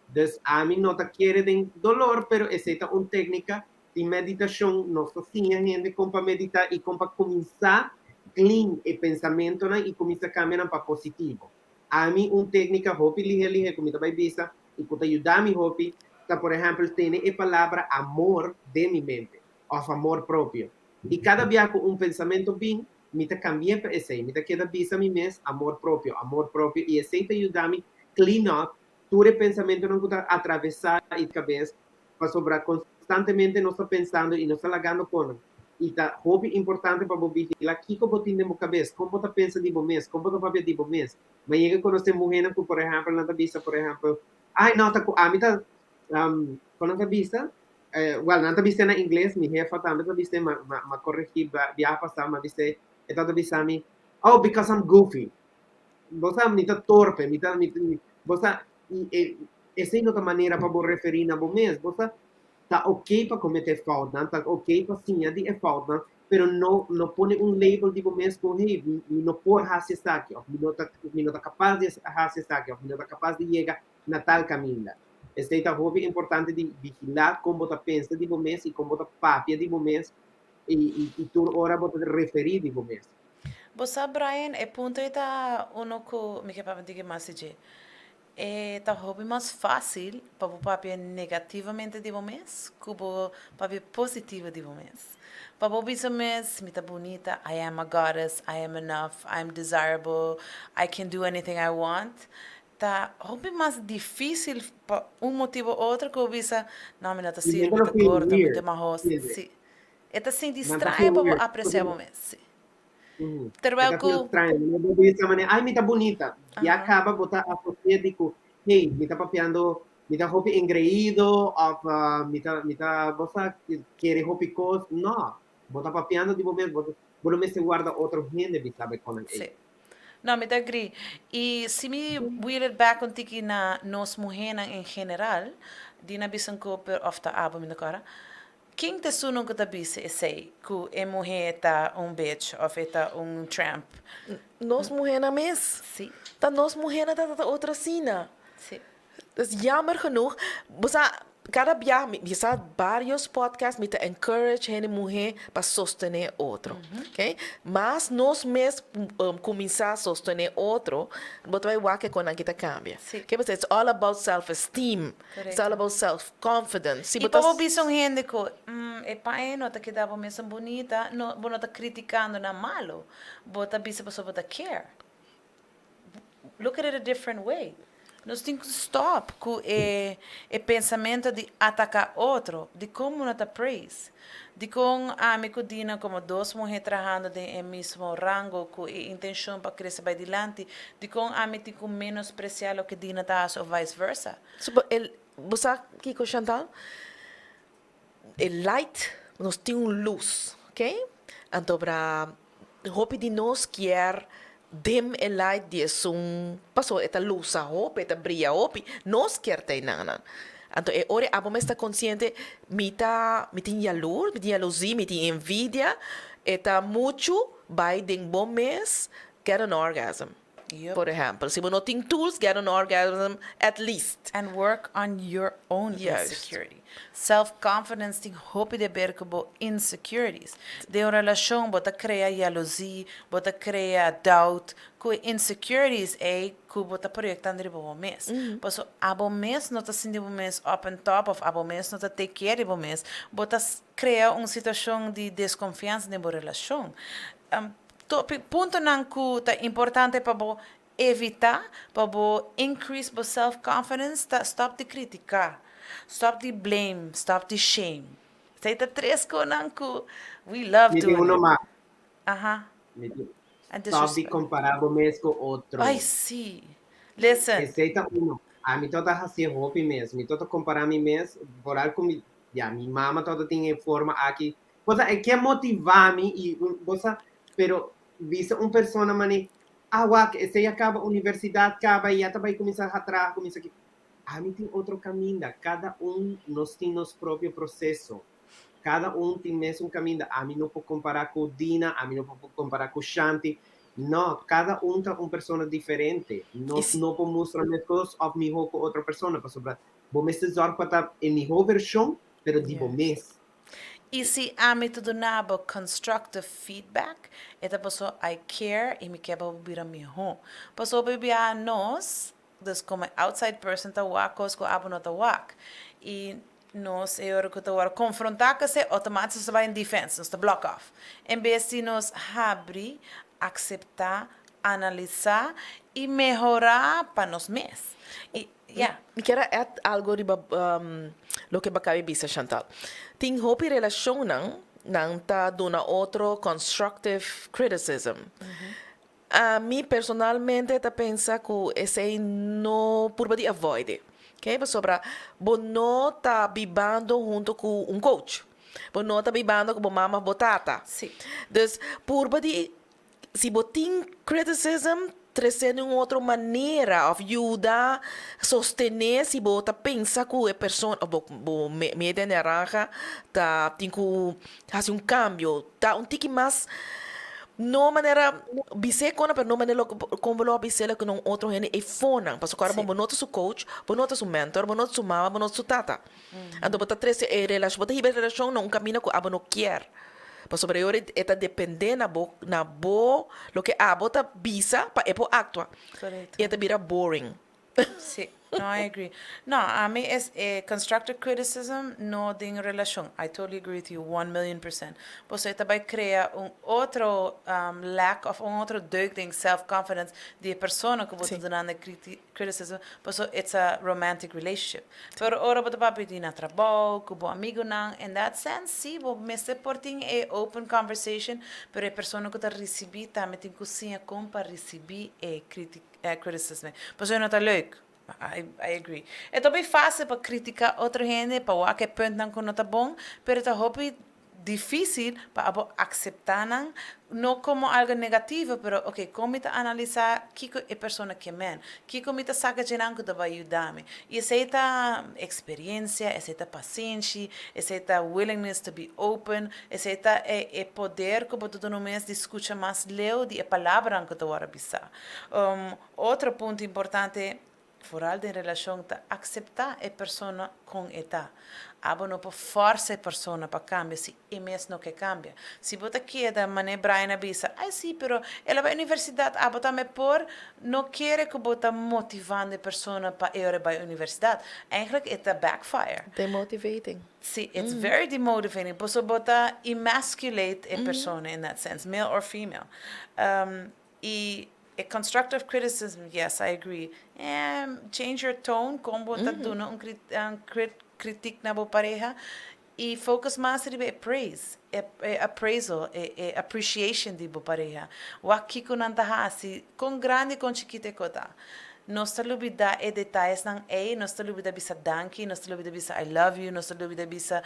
Speaker 3: Entonces, ami no ta kere den doló, pero esei ta un téknika di meditashon. Nos ta siña hende kon pa meditá i kon pa kuminsá clean e pensamentonan i kuminsá kambia pa positivo. Ami un téknika hopi lihe lihe ku mi ta bai bisa i ku ta yuda mi hopi ta, por ehèmpel, tene e palabra amor den mi mente, òf amor propio. I kada biaha ku un pensamentu bin, mi ta kambia pa esei, mi ta keda bisa mi mes amor propio, amor propio, i esei ta yuda mi clean up tur e pensamentonan ku ta atravesá e kabes, pasobra konstantemente nos ta pensando i nos ta lagando kos. I ta hopi importante pa bo vigilá kiko bo tin den bo kabes, kon bo ta pensa di bo mes, kon bo ta papia di bo mes. M'a yega konosé muhénan ku, por ehèmpel, nan ta bisa, por ehèmpel, ay no, ta ku ami ta, kon nan ta bisa? Well, nan ta bisa na ingles, mi hefa tambe ta bisa, m'a koregí biaha pasá, m'a bisa, e ta bisa mi: "Oh, because I'm goofy." Bo sa, mi ta torpe, mi, bo sa, e, esei no ta manera pa bo referí na bo mes. Bo sa, ta ok pa kometé foutnan, ta ok pa siña di e foutnan, pero no pone un label di bo mes ku, hey, mi no por hasi esaki, òf mi no ta kapas di hasi esaki, òf mi no ta kapas di yega na tal kaminda. Esei ta hopi importante di vigilá kon bo ta pensa di bo mes i kon bo ta papia di bo mes i i i tur ora bo ta referí di bo mes.
Speaker 1: Bo sa Brian, e punto ei ta uno ku mi ke papia un tiki mas di dje. E ta hopi mas fásil pa bo papia negativamente di bo mes ku bo papia positivo di bo mes. Pa bo bisa mes, Mi ta bunita, I am a goddess, I am enough, I am desirable, I can do anything I want, ta hopi mas difísil pa un motibu o otro ku bo bisa, No, mi no ta
Speaker 3: I
Speaker 1: sirbi,
Speaker 3: nan
Speaker 1: mi
Speaker 3: ta
Speaker 1: ta
Speaker 3: feel
Speaker 1: gordo, mi
Speaker 3: weird,
Speaker 1: ta mahos.
Speaker 3: siente.
Speaker 1: Sí. E ta sinti
Speaker 3: Nan ta
Speaker 1: straño
Speaker 3: feel
Speaker 1: pa bo
Speaker 3: weird.
Speaker 1: apresiá bo mes. Sí.
Speaker 3: E
Speaker 1: Terwijl
Speaker 3: ta feel
Speaker 1: ku.
Speaker 3: straño. Bo no bisa manera, ay mi ta bunita. Ya
Speaker 1: Aha.
Speaker 3: caba bo ta asocia di cu, hey, mi ta papiando, mi ta hopi engreído of mi ta, mi ta, bo sa, kere hopi cos. No, bo ta papiando di bo mes, bo, bo no mester warda otro hende bisa bo e conan
Speaker 1: Sí.
Speaker 3: ey.
Speaker 1: No, mi ta agree. Y si mi wheel it back un tiki na nos muhernan en general, Dina bisa un cu, pero of ta abo mi no cora, Ken ta esunun ku ta bisa esei, ku e muhé ta un bitch òf e ta un tramp?
Speaker 2: Nos muhénan mes.
Speaker 1: Sí.
Speaker 2: Ta nos muhénan ta trata otro asina.
Speaker 1: Sí.
Speaker 2: Dus jammer genoeg, bo sa, kada biaha mi mi sa varios podcast mi ta encourage hende muhé pa sostené otro, ok. Mas nos mes kuminsá sostené otro, bo ta bai wak e konan ki ta kambia.
Speaker 1: Sí.
Speaker 2: Ke pasobra it's all about self esteem. It's all about self confidence. Si
Speaker 1: I
Speaker 2: bo
Speaker 1: pa
Speaker 2: ta.
Speaker 1: bo bisa un hende ku e paña no ta keda bo mesun bunita, no, bo no ta kritikando nan malu. Bo ta bisa pasobra bo ta care. Look at it a different way. Nos tin ku stop ku e e pensamentu di ataka otro. Dikon bo no ta praise? Dikon ami ku Dina komo dos muhé trahando den e mismo rango ku e intenshon pa krese bai dilanti, dikon ami tin ku menospresiá loke Dina ta hasi òf vice versa?
Speaker 2: So bo el bo sa kiko Chantal? E light nos tin un lus ok anto bra hopi di nos kier dim e light di esun pasobra e ta lusa hopi e ta bria hopi nos kier ta enanan anto e ora abo mes ta konsiente mi ta mi tin yalur mi tin yalozi mi tin envidia e ta muchu bai den bo mes get an orgasm.
Speaker 1: Yep.
Speaker 2: Por ehempel, si bo no tin tools, get an orgasm at least.
Speaker 1: And work on your own
Speaker 2: Juist.
Speaker 1: insecurity. Self confidence tin hopi de ber ku bo insecurities. Den un relashon bo ta krea jalozie, bo ta krea doubt ku e insecurities ei ku bo ta proyektando riba bo mes. Paso abo mes no ta sinti bo mes up and top of abo mes no ta take care di bo mes, bo ta krea un situashon di deskonfiansa den bo relashon. Topi puntonan ku ta importante pa bo evitá pa bo increase bo self confidence ta stop di kritiká, stop di blame, stop di shame. Esei ta tres konan ku we love
Speaker 3: Mi tin
Speaker 1: doing
Speaker 3: uno
Speaker 1: it.
Speaker 3: mas.
Speaker 1: Aha.
Speaker 3: Mi tin
Speaker 1: And
Speaker 3: stop di
Speaker 1: disrespect.
Speaker 3: kompará bo mes ku
Speaker 1: Ay
Speaker 3: otro.
Speaker 1: sí. Listen.
Speaker 3: Esei ta uno. Ami tabata hasié hopi mes. Mi tabata kompará mi mes vooral ku mi, ya, mi mama tabata tin e forma aki. Bo sa, e ke motivá mi i bo sa, pero bisa un persona mane, ah wak, esei a kaba universidat kaba i ya ta bai kuminsá ha traha, kuminsá ki. Ami tin otro kaminda, kada un nos tin nos propio proseso, kada un tin mesun kaminda, ami no por kompará ku Dina, ami no por kompará ku Shanti, no, kada un ta un persona diferente, nos no por mustra meskos òf mihó ku otro persona, pasobra bo mester zòrg pa ta e mihó vershon, pero di bo mes.
Speaker 1: I si ami ta duna bo constructive feedback, e ta paso I care i mi ke pa bo bira mihó. Pasobra bia nos, dus komo e outside person ta wak kos ku abo no ta wak. I nos e ora ku ta wòrdu konfrontá ku esei, outomático nos ta bai in defense, nos ta block off. En bes di nos habri, akseptá, analisá i mehorá pa nos mes. I ya.
Speaker 2: Mi kier a add algo riba loke bo a caba di bisa, Chantal. Tin hopi relacionnan nan ta duna otro constructive criticism. Ami personalmente ta pensa cu esey no purba di avoid e, okay? Pasobra bo no ta bibando hunto cu un coach. Bo no ta bibando cu bo mama of bo tata. Dus purba di Si bo tin criticism, trece di un otro manera of yuda sostene si bo ta pensa cu e persona of bo bo media naranja ta tin cu haci un cambio. Ta un tiki mas. No manera bis'é kona pero no manera loke kon bo lo a bis'é loke un otro hende ei fonan pasobra ku ora bo no ta su coach, bo no ta su mentor, bo no ta su mama, bo no ta su tata. Anto bo ta trese e relashon, bo ta hiba e relashon na un kaminda ku abo no kier. Pasobra e ora e ta dependé na bo na bo loke abo ta bisa pa e por aktua.
Speaker 1: Korekto.
Speaker 2: I e ta bira boring.
Speaker 1: Sí, no, I agree. No, ami es e constructive criticism no den relacion. I totally agree with you 1 million%. Pasobra e ta bay crea un otro lack of un otro deuk den self confidence di e persona cu bo ta dunando e criticism, pasobra it's a romantic relationship. Pero ora bo ta papia di na trabou, cu bo amigonan, in that sense, sí, bo mester por tin e open conversation, pero e persona cu ta ricibi tambe tin cu siña con pa ricibi e critic. Criticism. Pasobra no ta leuk. I agree. E ta hopi fácil pa critica otro hende, pa wak e puntnan cu no ta bon, pero ta hopi difícil pa abo acepta nan, no como algo negativo, pero ok, con mi ta analisa kico e persona ke men? Kico mi ta saca dje nan cu ta bay yuda mi? Y esey ta experiencia, esey ta pasenshi, esey ta willingness to be open, esey ta e poder cu bo ta duna mes di scucha mas leu di e palabranan cu ta worde bisa. Otro punto importante, vooral den relacion, ta acepta e persona con e ta. Abo no por forsa e persona pa cambia si e mes no ke cambia. Si bo ta keda, mane Brian a bisa, ay si, pero el a bay universidad, abo tambe por, no kere cu bo ta motivando e persona pa e ora bay universidad. Eigenlijk e ta backfire.
Speaker 2: Demotivating.
Speaker 1: Si, it's very demotivating. Pasobra bo ta emasculate e persona in that sense, male or female. Y e constructive criticism, yes, I agree. Change your tone, con bo ta duna un critic na bo pareha. Y focus mas riba e praise, e appraisal, e appreciation di bo pareha. Wak kiko nan ta hasi, con grandi, con chikito e ko ta. Nos ta lubida e detayesnan ei, nos ta lubida bisa danki, nos ta lubida bisa "I love you", nos ta lubida bisa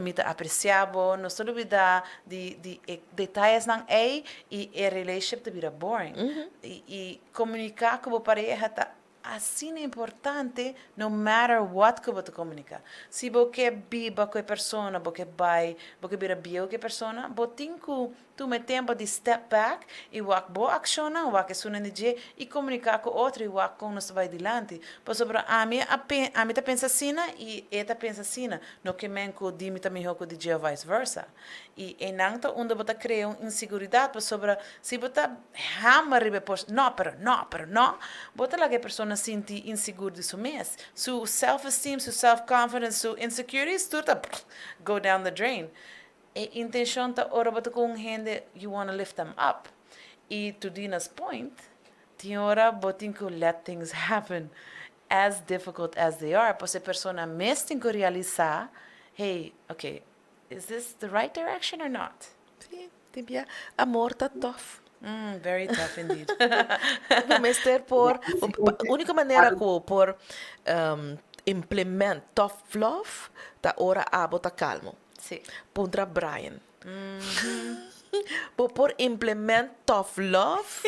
Speaker 1: "mi ta aprecia bo", nos ta lubida di e detayesnan ei y e relationship ta bira boring. Y comunica cu bo pareha ta asina importante, no matter what cu bo ta comunica. Si bo ke biba cu e persona, bo ke bai, bo ke bira bieu cu e persona, bo tin cu tuma e tempo di step back y wak bo accionnan, wak esunnan di dje y comunica cu otro y wak con nos ta bai dilanti. Pasobra ami ta pensa asina y e ta pensa asina. No ke men cu di mi ta miho cu di dje o vice versa. Y einan ta unda bo ta crea un inseguridad, pasobra si bo ta hammer riba e pos, "No, pero no, pero no", bo ta laga e persona sinti insegur di su mes. Su self-esteem, su self-confidence, su insecurities, tur ta go down the drain. E intencion ta, ora bo ta cu un hende, you wanna lift them up. Y to Dina's point, tin ora bo tin cu let things happen, as difficult as they are, pues e persona mes tin cu realisa, "Hey, okay, is this the right direction or not?"
Speaker 2: Sí, tin bia amor ta tough.
Speaker 1: Very tough indeed.
Speaker 2: Bo mester por, único manera cu por implement tough love ta ora abo ta calmo. Puntra Brian. Bo por implement tough love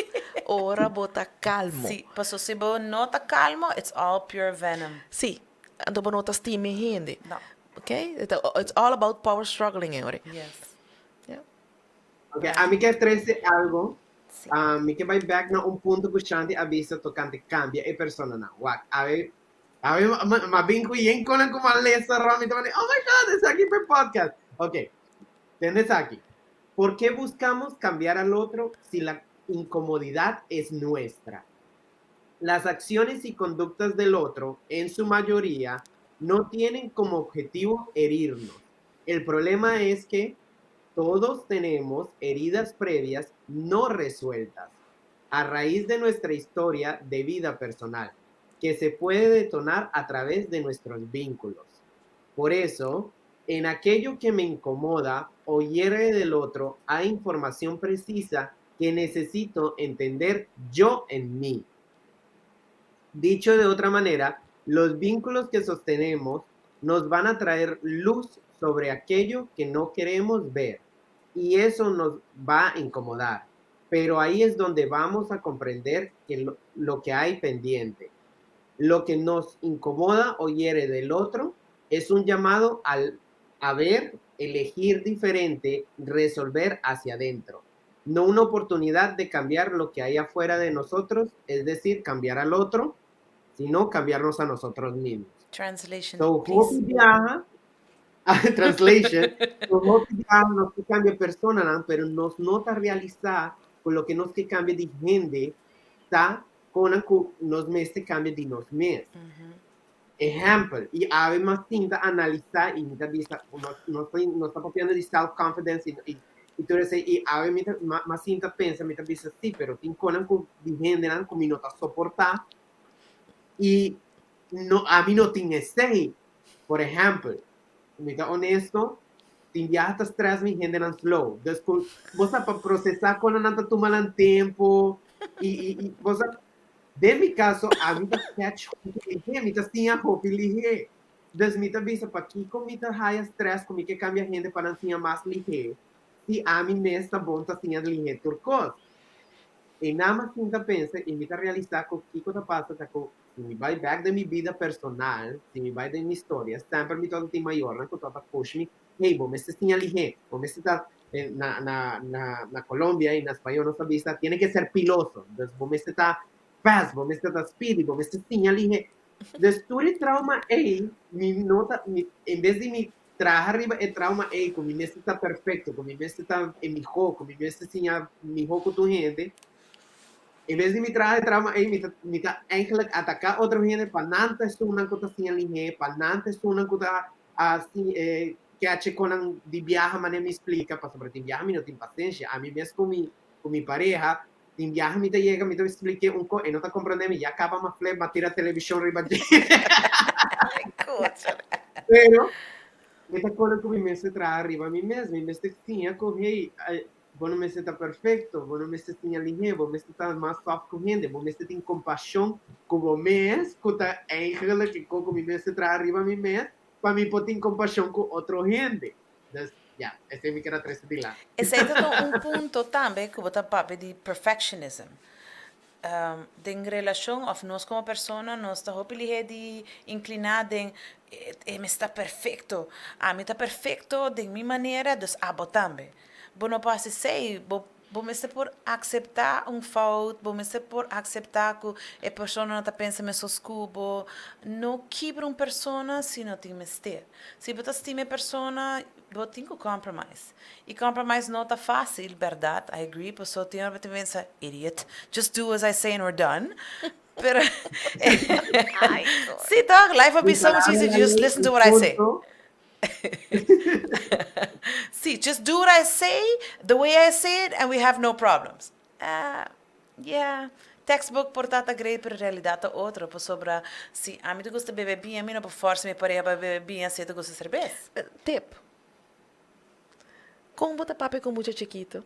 Speaker 2: ora bo ta calmo.
Speaker 1: Sí, paso si bo no ta calmo, it's all pure venom.
Speaker 2: Sí, anto bo no ta stima e hende.
Speaker 1: No.
Speaker 2: Okay? It's all about power struggling e ora. Yeah.
Speaker 3: Ok, ami ke trese algo. Mi ke bai back na un punto ku Shanti a bisa tokante kambia e personanan. Wak, awe, awe m'a bin ku yen konan ku m'a lesa rònt mi ta manda, "Oh my God, esaki pa e podcast." Ok, tende esaki. ¿Por qué buscamos cambiar al otro si la incomodidad es nuestra? Las acciones y conductas del otro, en su mayoría, no tienen como objetivo herirnos. El problema es que todos tenemos heridas previas no resueltas a raíz de nuestra historia de vida personal, que se puede detonar a través de nuestros vínculos. Por eso, en aquello que me incomoda o hiere del otro, hay información precisa que necesito entender yo en mí. Dicho de otra manera, los vínculos que sostenemos nos van a traer luz sobre aquello que no queremos ver y eso nos va a incomodar. Pero ahí es donde vamos a comprender que lo que hay pendiente. Lo que nos incomoda o hiere del otro es un llamado al a ver, elegir diferente, resolver hacia adentro. No una oportunidad de cambiar lo que hay afuera de nosotros, es decir, cambiar al otro, sino cambiarnos a nosotros mismos.
Speaker 1: Translation,
Speaker 3: So,
Speaker 1: please.
Speaker 3: hopi biaha, translation, so hopi biaha nos ke kambia personanan, pero nos no ta realisá ku loke nos ke kambia di hende ta konan ku nos mester kambia di nos mes. Ehèmpel, i awe mas tin ta analisá i mi ta bisa, nos, nos, ta, nos ta papiando di self-confidence i tur esei, i awe mi ta, mas sinta pensa, mi ta bisa sí, pero tin konan ku di hendenan ku mi no ta soportá i no, ami no tin esei. Por ehèmpel, mi ta honesto, tin biaha ta stress mi hendenan slow. Dus ku bo sa pa prosesá konan nan ta tuma nan tempu i bo sa. Den mi kaso, ami ta catch hopi lihé, mi ta siña hopi lihé. Dus mi ta bisa, pakiko mi ta haya stress ku mi ke kambia hende pa nan siña mas lihé, si ami mes ta bon ta siña lihé tur kos? E nan mas tin ta pensa i mi ta realisá ku kiko ta pasa ta ku si mi bai bèk den mi bida personal, si mi bai den mi storia, semper mi tabata tin mayornan ku tabata push mi, hey, bo mester siña lihé, bo mester ta na na na na Colombia i na spañol nos ta bisa tiene que ser piloso, dus bo mester ta fast, bo mester ta speedy, bo mester siña lihé. Dus tur e trauma ei mi no ta mi en bes di mi traha riba e trauma ei ku mi mester ta perfecto, ku mi mester ta e mihó, ku mi mester siña mihó ku tur hende, en bes di mi traha e trauma ei mi ta mi ta eigenlijk ataká otro hende pa nan ta esunnan ku ta siña lihé, pa nan ta esunnan ku ta asi e keche konan di biaha manera mi splika, pasobra tin biaha mi no tin pasensia. Ami mes ku mi ku mi pareha, tin biaha mi ta yega mi ta splik'é un ko, e no ta komprondé mi, ya kaba m'a flip, m'a tira televishon riba dje. Pero mi ta kore ku mi mester traha riba mi mes, mi mester siña ku hey, bo no mester ta perfecto, bo no mester siña lihé, bo mester ta mas soft ku hende, bo mester tin kompashon ku bo mes, ku ta eigenlijk e kos ku mi mester traha riba mi mes pa mi por tin kompashon ku otro hende. Dus, ya, esei mi keda trese dilanti.
Speaker 1: Esei ta un punto tambe ku bo ta papia di perfectionism. Den relashon òf nos komo persona nos ta hopi lihé di inkliná den e mester ta perfekto, ami ta perfekto den mi manera dus abo tambe. Bo no por hasi esei, bo bo mester por akseptá un fout, bo mester por akseptá ku e persona no ta pensa mesos ku bo. No kibra un persona si no tin mester. Si bo ta stima e persona bo tin ku compromise. Y compromise no ta facil, berdad, I agree, paso tin ora bo ta pensa, idiot, just do as I say and we're done. Pero, sí toch, life would be so much easier if you just listen to what I say. Sí, just do what I say, the way I say it, and we have no problems. Ah, yeah, textbook por ta ta great, pero realidad ta otro, pasobra si ami ta gusta bebe biña, mi no por forsa mi pareha pa bebe biña si e ta gusta serbes.
Speaker 2: Tip, Kon bo ta papia ku mucha chikitu?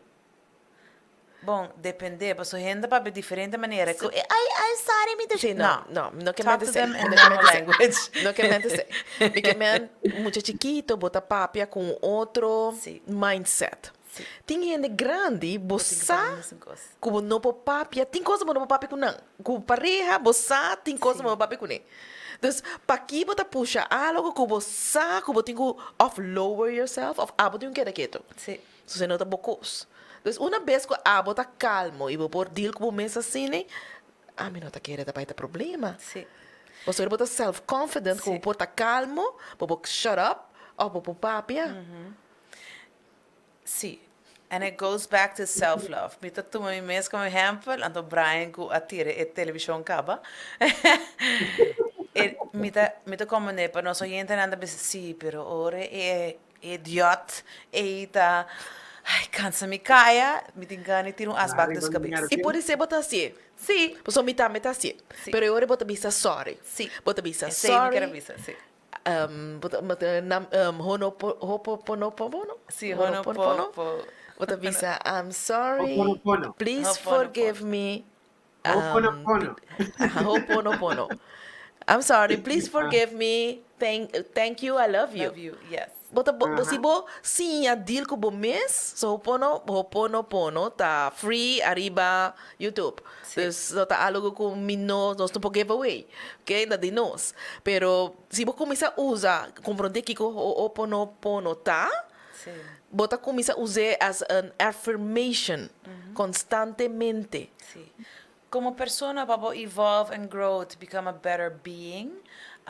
Speaker 1: Bon, depende, pasobra hende ta papia diferente manera. Ku e ai ai sorry mi ta
Speaker 2: Sí, no, no, no ke
Speaker 1: Talk
Speaker 2: mente
Speaker 1: to
Speaker 2: esei,
Speaker 1: them in
Speaker 2: no ke
Speaker 1: normal
Speaker 2: mente esei.
Speaker 1: language.
Speaker 2: No ke mente esei. Mi ke men mucha chikitu bo ta papia ku un otro
Speaker 1: Sí.
Speaker 2: mindset.
Speaker 1: Sí.
Speaker 2: Tin hende grandi bo
Speaker 1: Bo tin ku
Speaker 2: sa
Speaker 1: papia mesun kos.
Speaker 2: ku bo no por papia, tin kos bo no por papia ku nan. Ku pareha bo sa tin kos
Speaker 1: Sí.
Speaker 2: bo no por papia kuné. Dus paki bo ta pusha algo ku bo sa ku bo tin ku òf lower yourself òf abo tin ku keda ketu.
Speaker 1: Sí.
Speaker 2: So esei no ta bo kos. Dus una bes ku abo ta kalmo i bo por deal ku bo mes asina, ami no ta kere ta bai ta problema.
Speaker 1: Sí.
Speaker 2: Pasobra bo ta self confident ku
Speaker 1: Sí.
Speaker 2: bo por ta kalmo, bo por shut up òf bo por papia.
Speaker 1: Sí, and it goes back to self love. Mi ta tuma mi mes como ehempel, anto Brian cu a tira e television caba. E, mi ta, mi ta comprende, pa nos oyentenan ta bisa, sí, pero ora e idiot ei ta, ay, cansa mi caya, mi tin gana di tira un asbak den su cabes.
Speaker 2: I por esei bo ta hacié.
Speaker 1: Sí.
Speaker 2: Pasobra mi tambe ta hacié.
Speaker 1: Sí.
Speaker 2: Pero e ora bo ta bisa sorry.
Speaker 1: Sí.
Speaker 2: Bo ta bisa
Speaker 1: Esei mi
Speaker 2: sorry.
Speaker 1: ker a bisa, sí.
Speaker 2: Ho'oponopono?
Speaker 1: Sí, ho'oponopono.
Speaker 2: Bo ta bisa, I'm sorry,
Speaker 3: Ho'oponopono.
Speaker 2: please forgive me.
Speaker 3: Ho'oponopono.
Speaker 2: Ho'oponopono. I'm sorry, please forgive me, thank, thank you, I love you.
Speaker 1: Love you, yes.
Speaker 2: Bo ta, bo, si bo siña deal ku bo mes, so ho'opono, ho'oponopono ta free ariba YouTube.
Speaker 1: Sí.
Speaker 2: Dus no ta algo ku mi no, nos no por give away, ok, ta di nos. Pero si bo kuminsá usa, komprondé kiko ho'oponopono ta, Bo ta kuminsá us'é as an affirmation konstantemente.
Speaker 1: Sí. Komo persona pa bo evolve and grow to become a better being,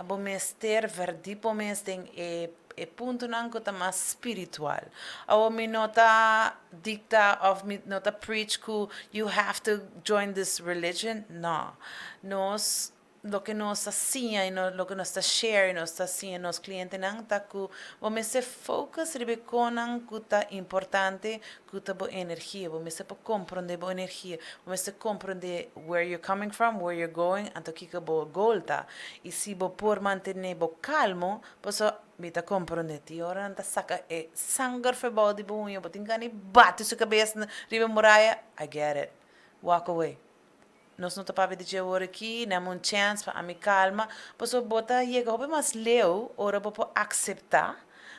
Speaker 1: bo mester verdiep bo mes den e e puntonan ku ta mas spiritual. Awor mi no ta dikta òf mi no ta preach ku you have to join this religion, no. Nos Loke nos ta siña i loke nos ta share i nos ta siña nos klientenan ta ku bo mester focus riba e konan ku ta importante ku ta bo energia. Bo mester por komprondé bo energia. Bo mester komprondé where you're coming from, where you're going, anto kiko bo goal ta. I si bo por mantené bo kalmo, pasobra mi ta komprondé tin ora nan ta saka e sanger for bou di bo uña, bo tin gana di bati su kabes riba e muraya, I get it. Walk away. Nos no ta papia di dje awor aki, nan un chance pa ami calma, pasobra bo ta yega hopi mas leu ora bo por acepta,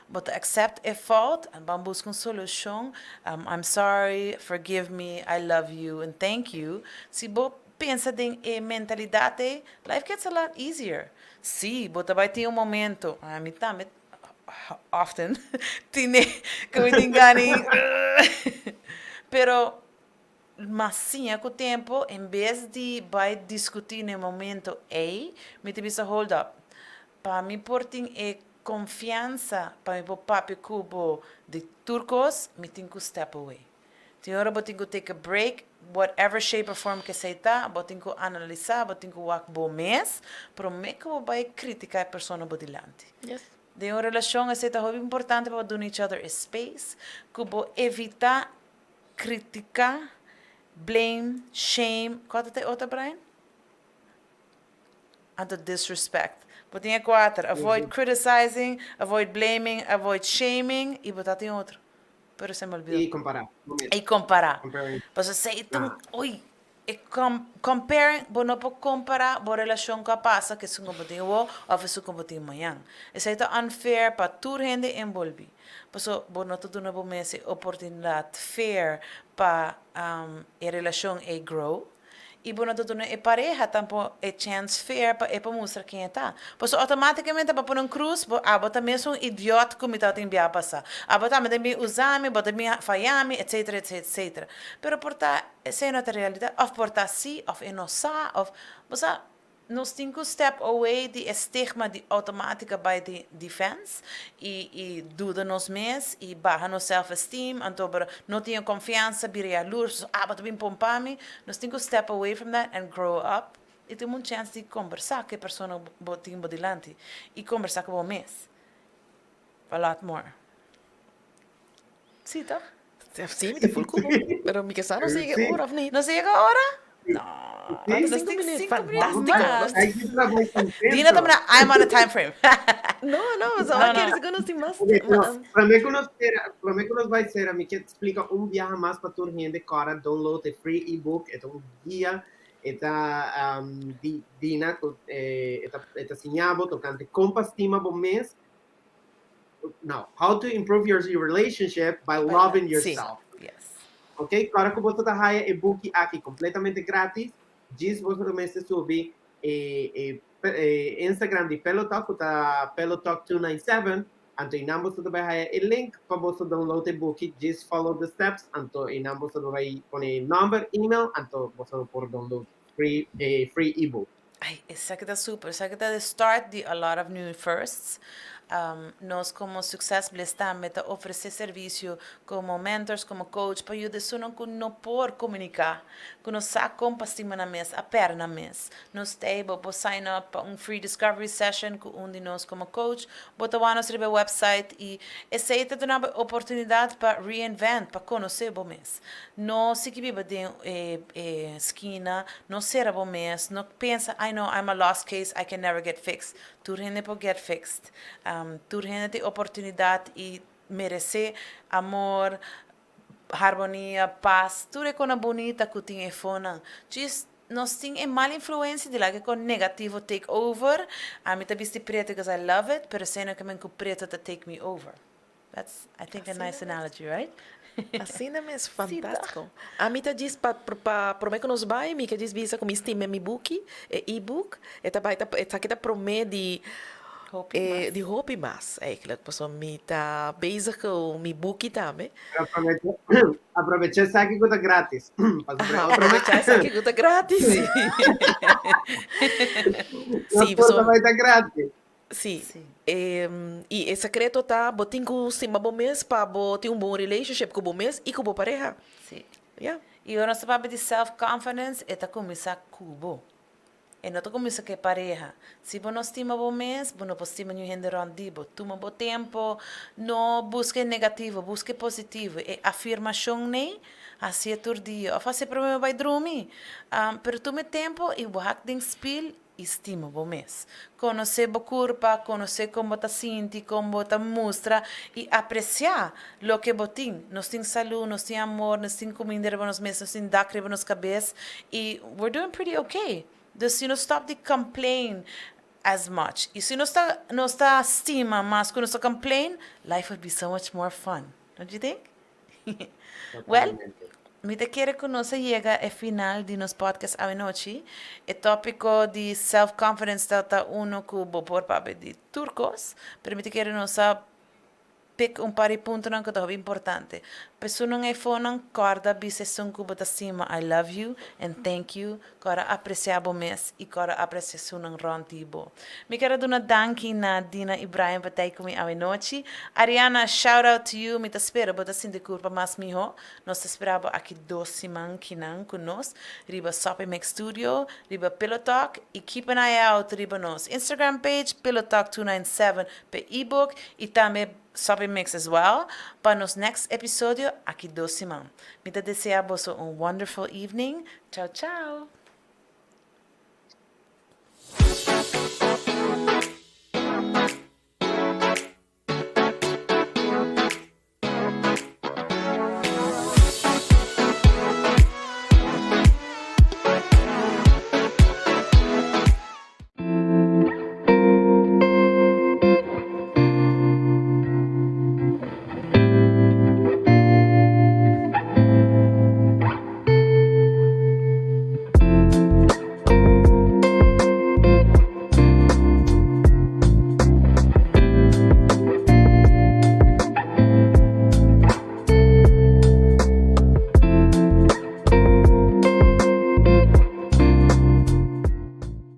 Speaker 1: bo ta accept e fout, en ban busca un solucion, I'm sorry, forgive me, I love you and thank you, si bo pensa den e mentalidad ey, life gets a lot easier. Si, bo ta bay tin un momento, ami tambe often tine cu mi tin gana pero Mas siña cu tempo, en bes di bay discuti na e momento ey, mi ta bisa hold up. Pa mi por tin e confiansa pa mi por papia cu bo di tur cos, mi tin cu step away. Tin ora bo tin cu take a break, whatever shape or form cu esey ta, bo tin cu analisa, bo tin cu wak bo mes, prome cu bo bay critica e persona bo dilanti. Den un relacion esey ta hopi importante pa bo duna each other e space, cu bo evita Critica, blame, shame, cua ta ta e otro Brian? Anto disrespect. Bo tin e cuater, avoid criticizing, avoid blaming, avoid shaming y bo ta tin otro. Pero se me olvidó.
Speaker 3: Y compara.
Speaker 1: Y compara. Pasobra esey ta un, uy, E comparing, bo no por compara bo relacion cu a pasa cu esun cu bo tin awo of esun cu bo tin mañan. Esey ta unfair pa tur hende envolvi. Paso bo no ta duna bo mes e oportunidad fair pa e relacion ey grow y bo no ta duna e pareha tampo e chance fair pa e por mustra ken e ta. Paso automaticamente bo pone un cruz, bo abo ta mesun idiot cu mi tabatin bia pasa. Abo tambe ta bin usa mi, bo ta bin faya mi, etcetera, etcetera. Pero por ta Esei no ta realidat, òf por ta sí, òf e no sa, òf, bo sa, nos tin ku step away di e stigma di outomátika bai den defense i i duda nos mes i baha nos self esteem, anto bo no tin e konfiansa, bira yalurs, ah bo ta bin pompa mi, nos tin ku step away from that and grow up i tuma un chèns di kombersá ku e persona ku bo tin bo dilanti i kombersá ku bo mes a lot more. Sí, toch?
Speaker 2: Sí, mi ta full cu bo. Pero mi ke sa nos a yega ora of niet.
Speaker 1: Nos a yega ora? No.
Speaker 2: Falta cinco minuut. Fantastico.
Speaker 1: Dina ta mira, I'm on a time frame.
Speaker 2: No, no, so no, no. Kere nos tin mas.
Speaker 3: Prome cu nos cera, prome cu nos bai cera, mi ke splica un biaha mas pa tur hende kora download e free ebook, e ta un guia, e ta um, di Dina, e ta, e ta siña bo tocante con pa stima bo mes, No, how to improve your relationship by loving yourself.
Speaker 1: Yes.
Speaker 3: Ok, kora ku boso ta haya e buki aki kompletamente gratis, djis boso ta mester subi e e e Instagram di Pelo Talk ku ta Pelo Talk 297, anto einan boso ta bai haya e link pa boso download e buki, djis follow the steps, anto einan boso ta bai pone nomber, email, anto boso lo por download free e free ebook.
Speaker 1: Ay, esaki ta super. Esaki ta the start di a lot of new firsts. Nos como Success Bliss tambe ta ofrece servicio como mentors, como coach pa yuda esunnan cu no por comunica, cu no sa con pa stima nan mes, a perde nan mes. Nos ta ey, bo por sign up pa un free discovery session cu un di nos como coach. Bo ta wak nos riba e website y esey ta duna bo e oportunidad pa reinvent, pa conoce bo mes. No sigui biba den e e skina, no sera bo mes, no pensa ay no I'm a lost case, I can never get fixed. Tur hende por get fixed. Tur hende tin oportunidad y merece amor, harmonia, paz, tur e konan bunita ku tin e fonan. Djis nos tin e mal influencia di laga e kon negativo take over. Ami ta bisti preto because I love it, pero esei no ke men ku preto ta take me over. That's I think a nice analogy, right?
Speaker 2: Asina mes, fantástiko. Ami ta djis pa pa promé ku nos bai, mi ke djis bisa ku mi stima mi buki, e e-book. E ta bai ta esaki ta promé di.
Speaker 1: Hopi mas.
Speaker 2: Di hopi mas eigenlijk, pasobra mi ta bezig ku mi buki tambe.
Speaker 3: Aprovecha esaki ku ta gratis.
Speaker 2: Aha, aprovecha esaki ku ta gratis, si.
Speaker 3: Si, pasobra. Bai ta gratis.
Speaker 2: Si. I e sekreto ta bo tin ku stima bo mes pa bo tin un bon relationship ku bo mes i ku bo pareha.
Speaker 1: Si.
Speaker 2: Ya.
Speaker 1: I ora nos ta papia di self confidence e ta kuminsá ku bo. E no ta kuminsá ku e pareha. Si bo no stima bo mes, bo no por stima niun hende rònt di bo. Tuma bo tempu, no buska e negativo, buska e positivo. E afirmashon nei, hasié tur dia òf hasié promé bo bai drumi. Pero tuma e tempu i wak den spil i stima bo mes. Konosé bo kurpa, konosé kon bo ta sinti, kon bo ta mustra i apresiá loke bo tin. Nos tin salú, nos tin amor, nos tin kuminda riba nos mes, nos tin dak riba nos kabes i we're doing pretty okay. Dus si nos stòp di complain as much i si nos ta nos ta stima mas ku nos ta complain, life would be so much more fun. Don't you think? Well, mi ta kere ku nos a yega e final di nos podcast awenochi. E tópiko di self confidence ta ta uno ku bo por papia di tur kos, pero mi ta kere nos a pick un par di puntonan ku ta hopi importante. Pa esunnan eifonan, kòrda bisa esun ku bo ta stima I love you and thank you. Kòrda apresiá bo mes i kòrda apresiá esunnan rònt di bo. Mi ker a duna danki na Dina i Brian pa ta ei ku mi awenochi. Ariana, shout out to you, mi ta spera bo ta sinti kurpa mas mihó. Nos ta spera bo aki dos siman kinan ku nos riba Soppy Mix Studio, riba Pillow Talk i keep an eye out riba nos Instagram page Pillow Talk 297 pa e ebook i tambe Soppy Mix as well pa nos next episodio aki dos siman. Mi ta desea boso un wonderful evening. Ciao ciao!